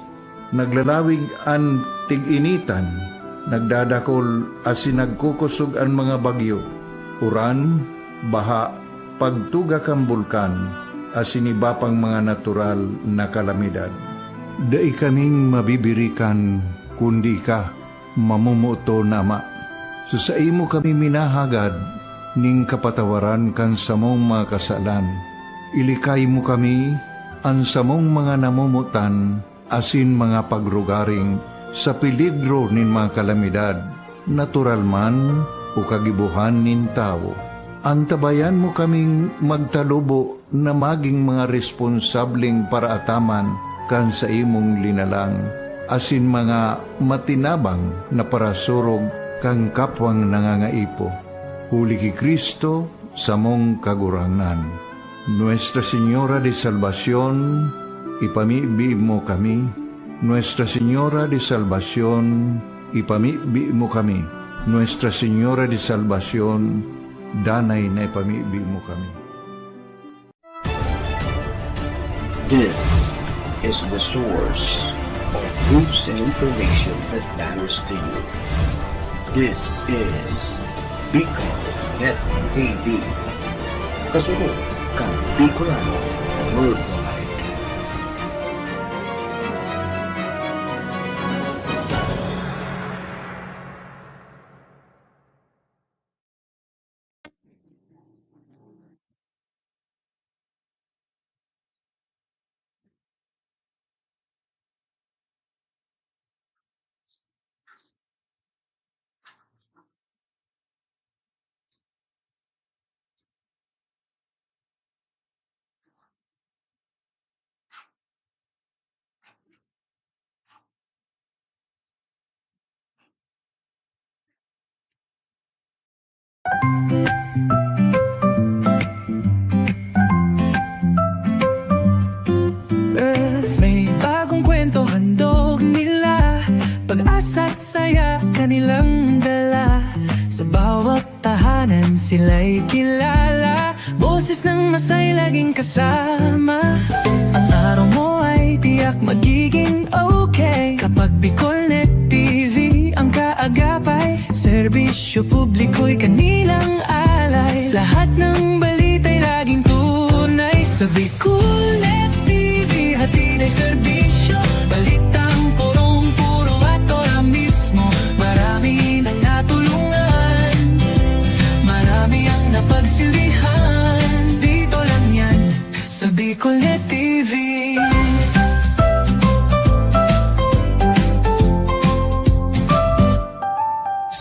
naglalawig an tig-initan, Nagdadakul asin nagkukosog an mga bagyo, uran, baha, pagtuga kan bulkan, asin iba pang mga natural na kalamidad. Dai kaming mabibirikan, kundi ika, mamomoton na Ama. Sa saimo kami minahagad ning kapatawaran kan samong mga kasalan. Ilikay mo kami, an samong mga namomotan, asin mga pagrugaring sa peligro nin mga kalamidad, natural man o kagibohan nin tawo. Antabayan mo kaming magtalubo na magin mga responsableng paraataman kan saimong linalang, asin mga matinabang na parasurog kan kapwang nangangaipo. Huli ki Cristo, samong Kagurangnan. Nuestra Señora de Salvacion, ipamibi mo kami. Nuestra Señora de Salvacion, ipamibi mo kami. Nuestra Señora de Salvacion, danay na ipamibi mo kami. This is the source of news and information that matters to you. This is Bicol Net T V. Kasunod kan Bicolano Worldwide. May bagong kwento handog nila, pag-asa't saya kanilang dala. Sa bawat tahanan sila'y kilala, boses ng masay laging kasama. Ang araw mo ay tiyak magiging okay kapag Bicolnet T V ang kaagapay. Serbisyo publiko'y kanilang alay, lahat ng balita'y laging tunay. Sa Bicolnet T V, hatid ay serbisyo, balitang purong-puro at ora mismo. Marami nang natulungan, marami ang napagsilbihan. Dito lang yan, sa Bicolnet T V.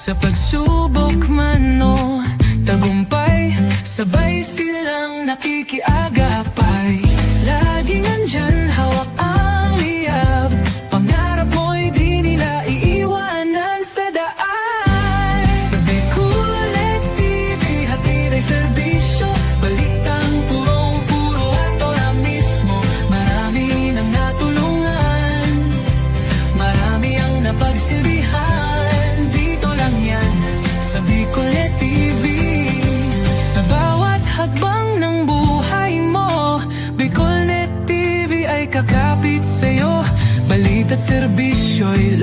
Sa pagsubok man o tagumpay, sabay silang nakikiagapay. Laging nandyan, hawak ang liyab, pangarap mo'y di nila iiwanan sa daan. Sa Bicolnet T V, hatid ay serbisyo, balitang purong-puro at ora mismo. Marami nang natulungan, marami ang napagsilbihan. Dito lang yan, sa Bicolnet T V. Sa bawat hakbang ng buhay mo, Bicolnet T V ay kakapit sa'yo. Balita't serbisyo'y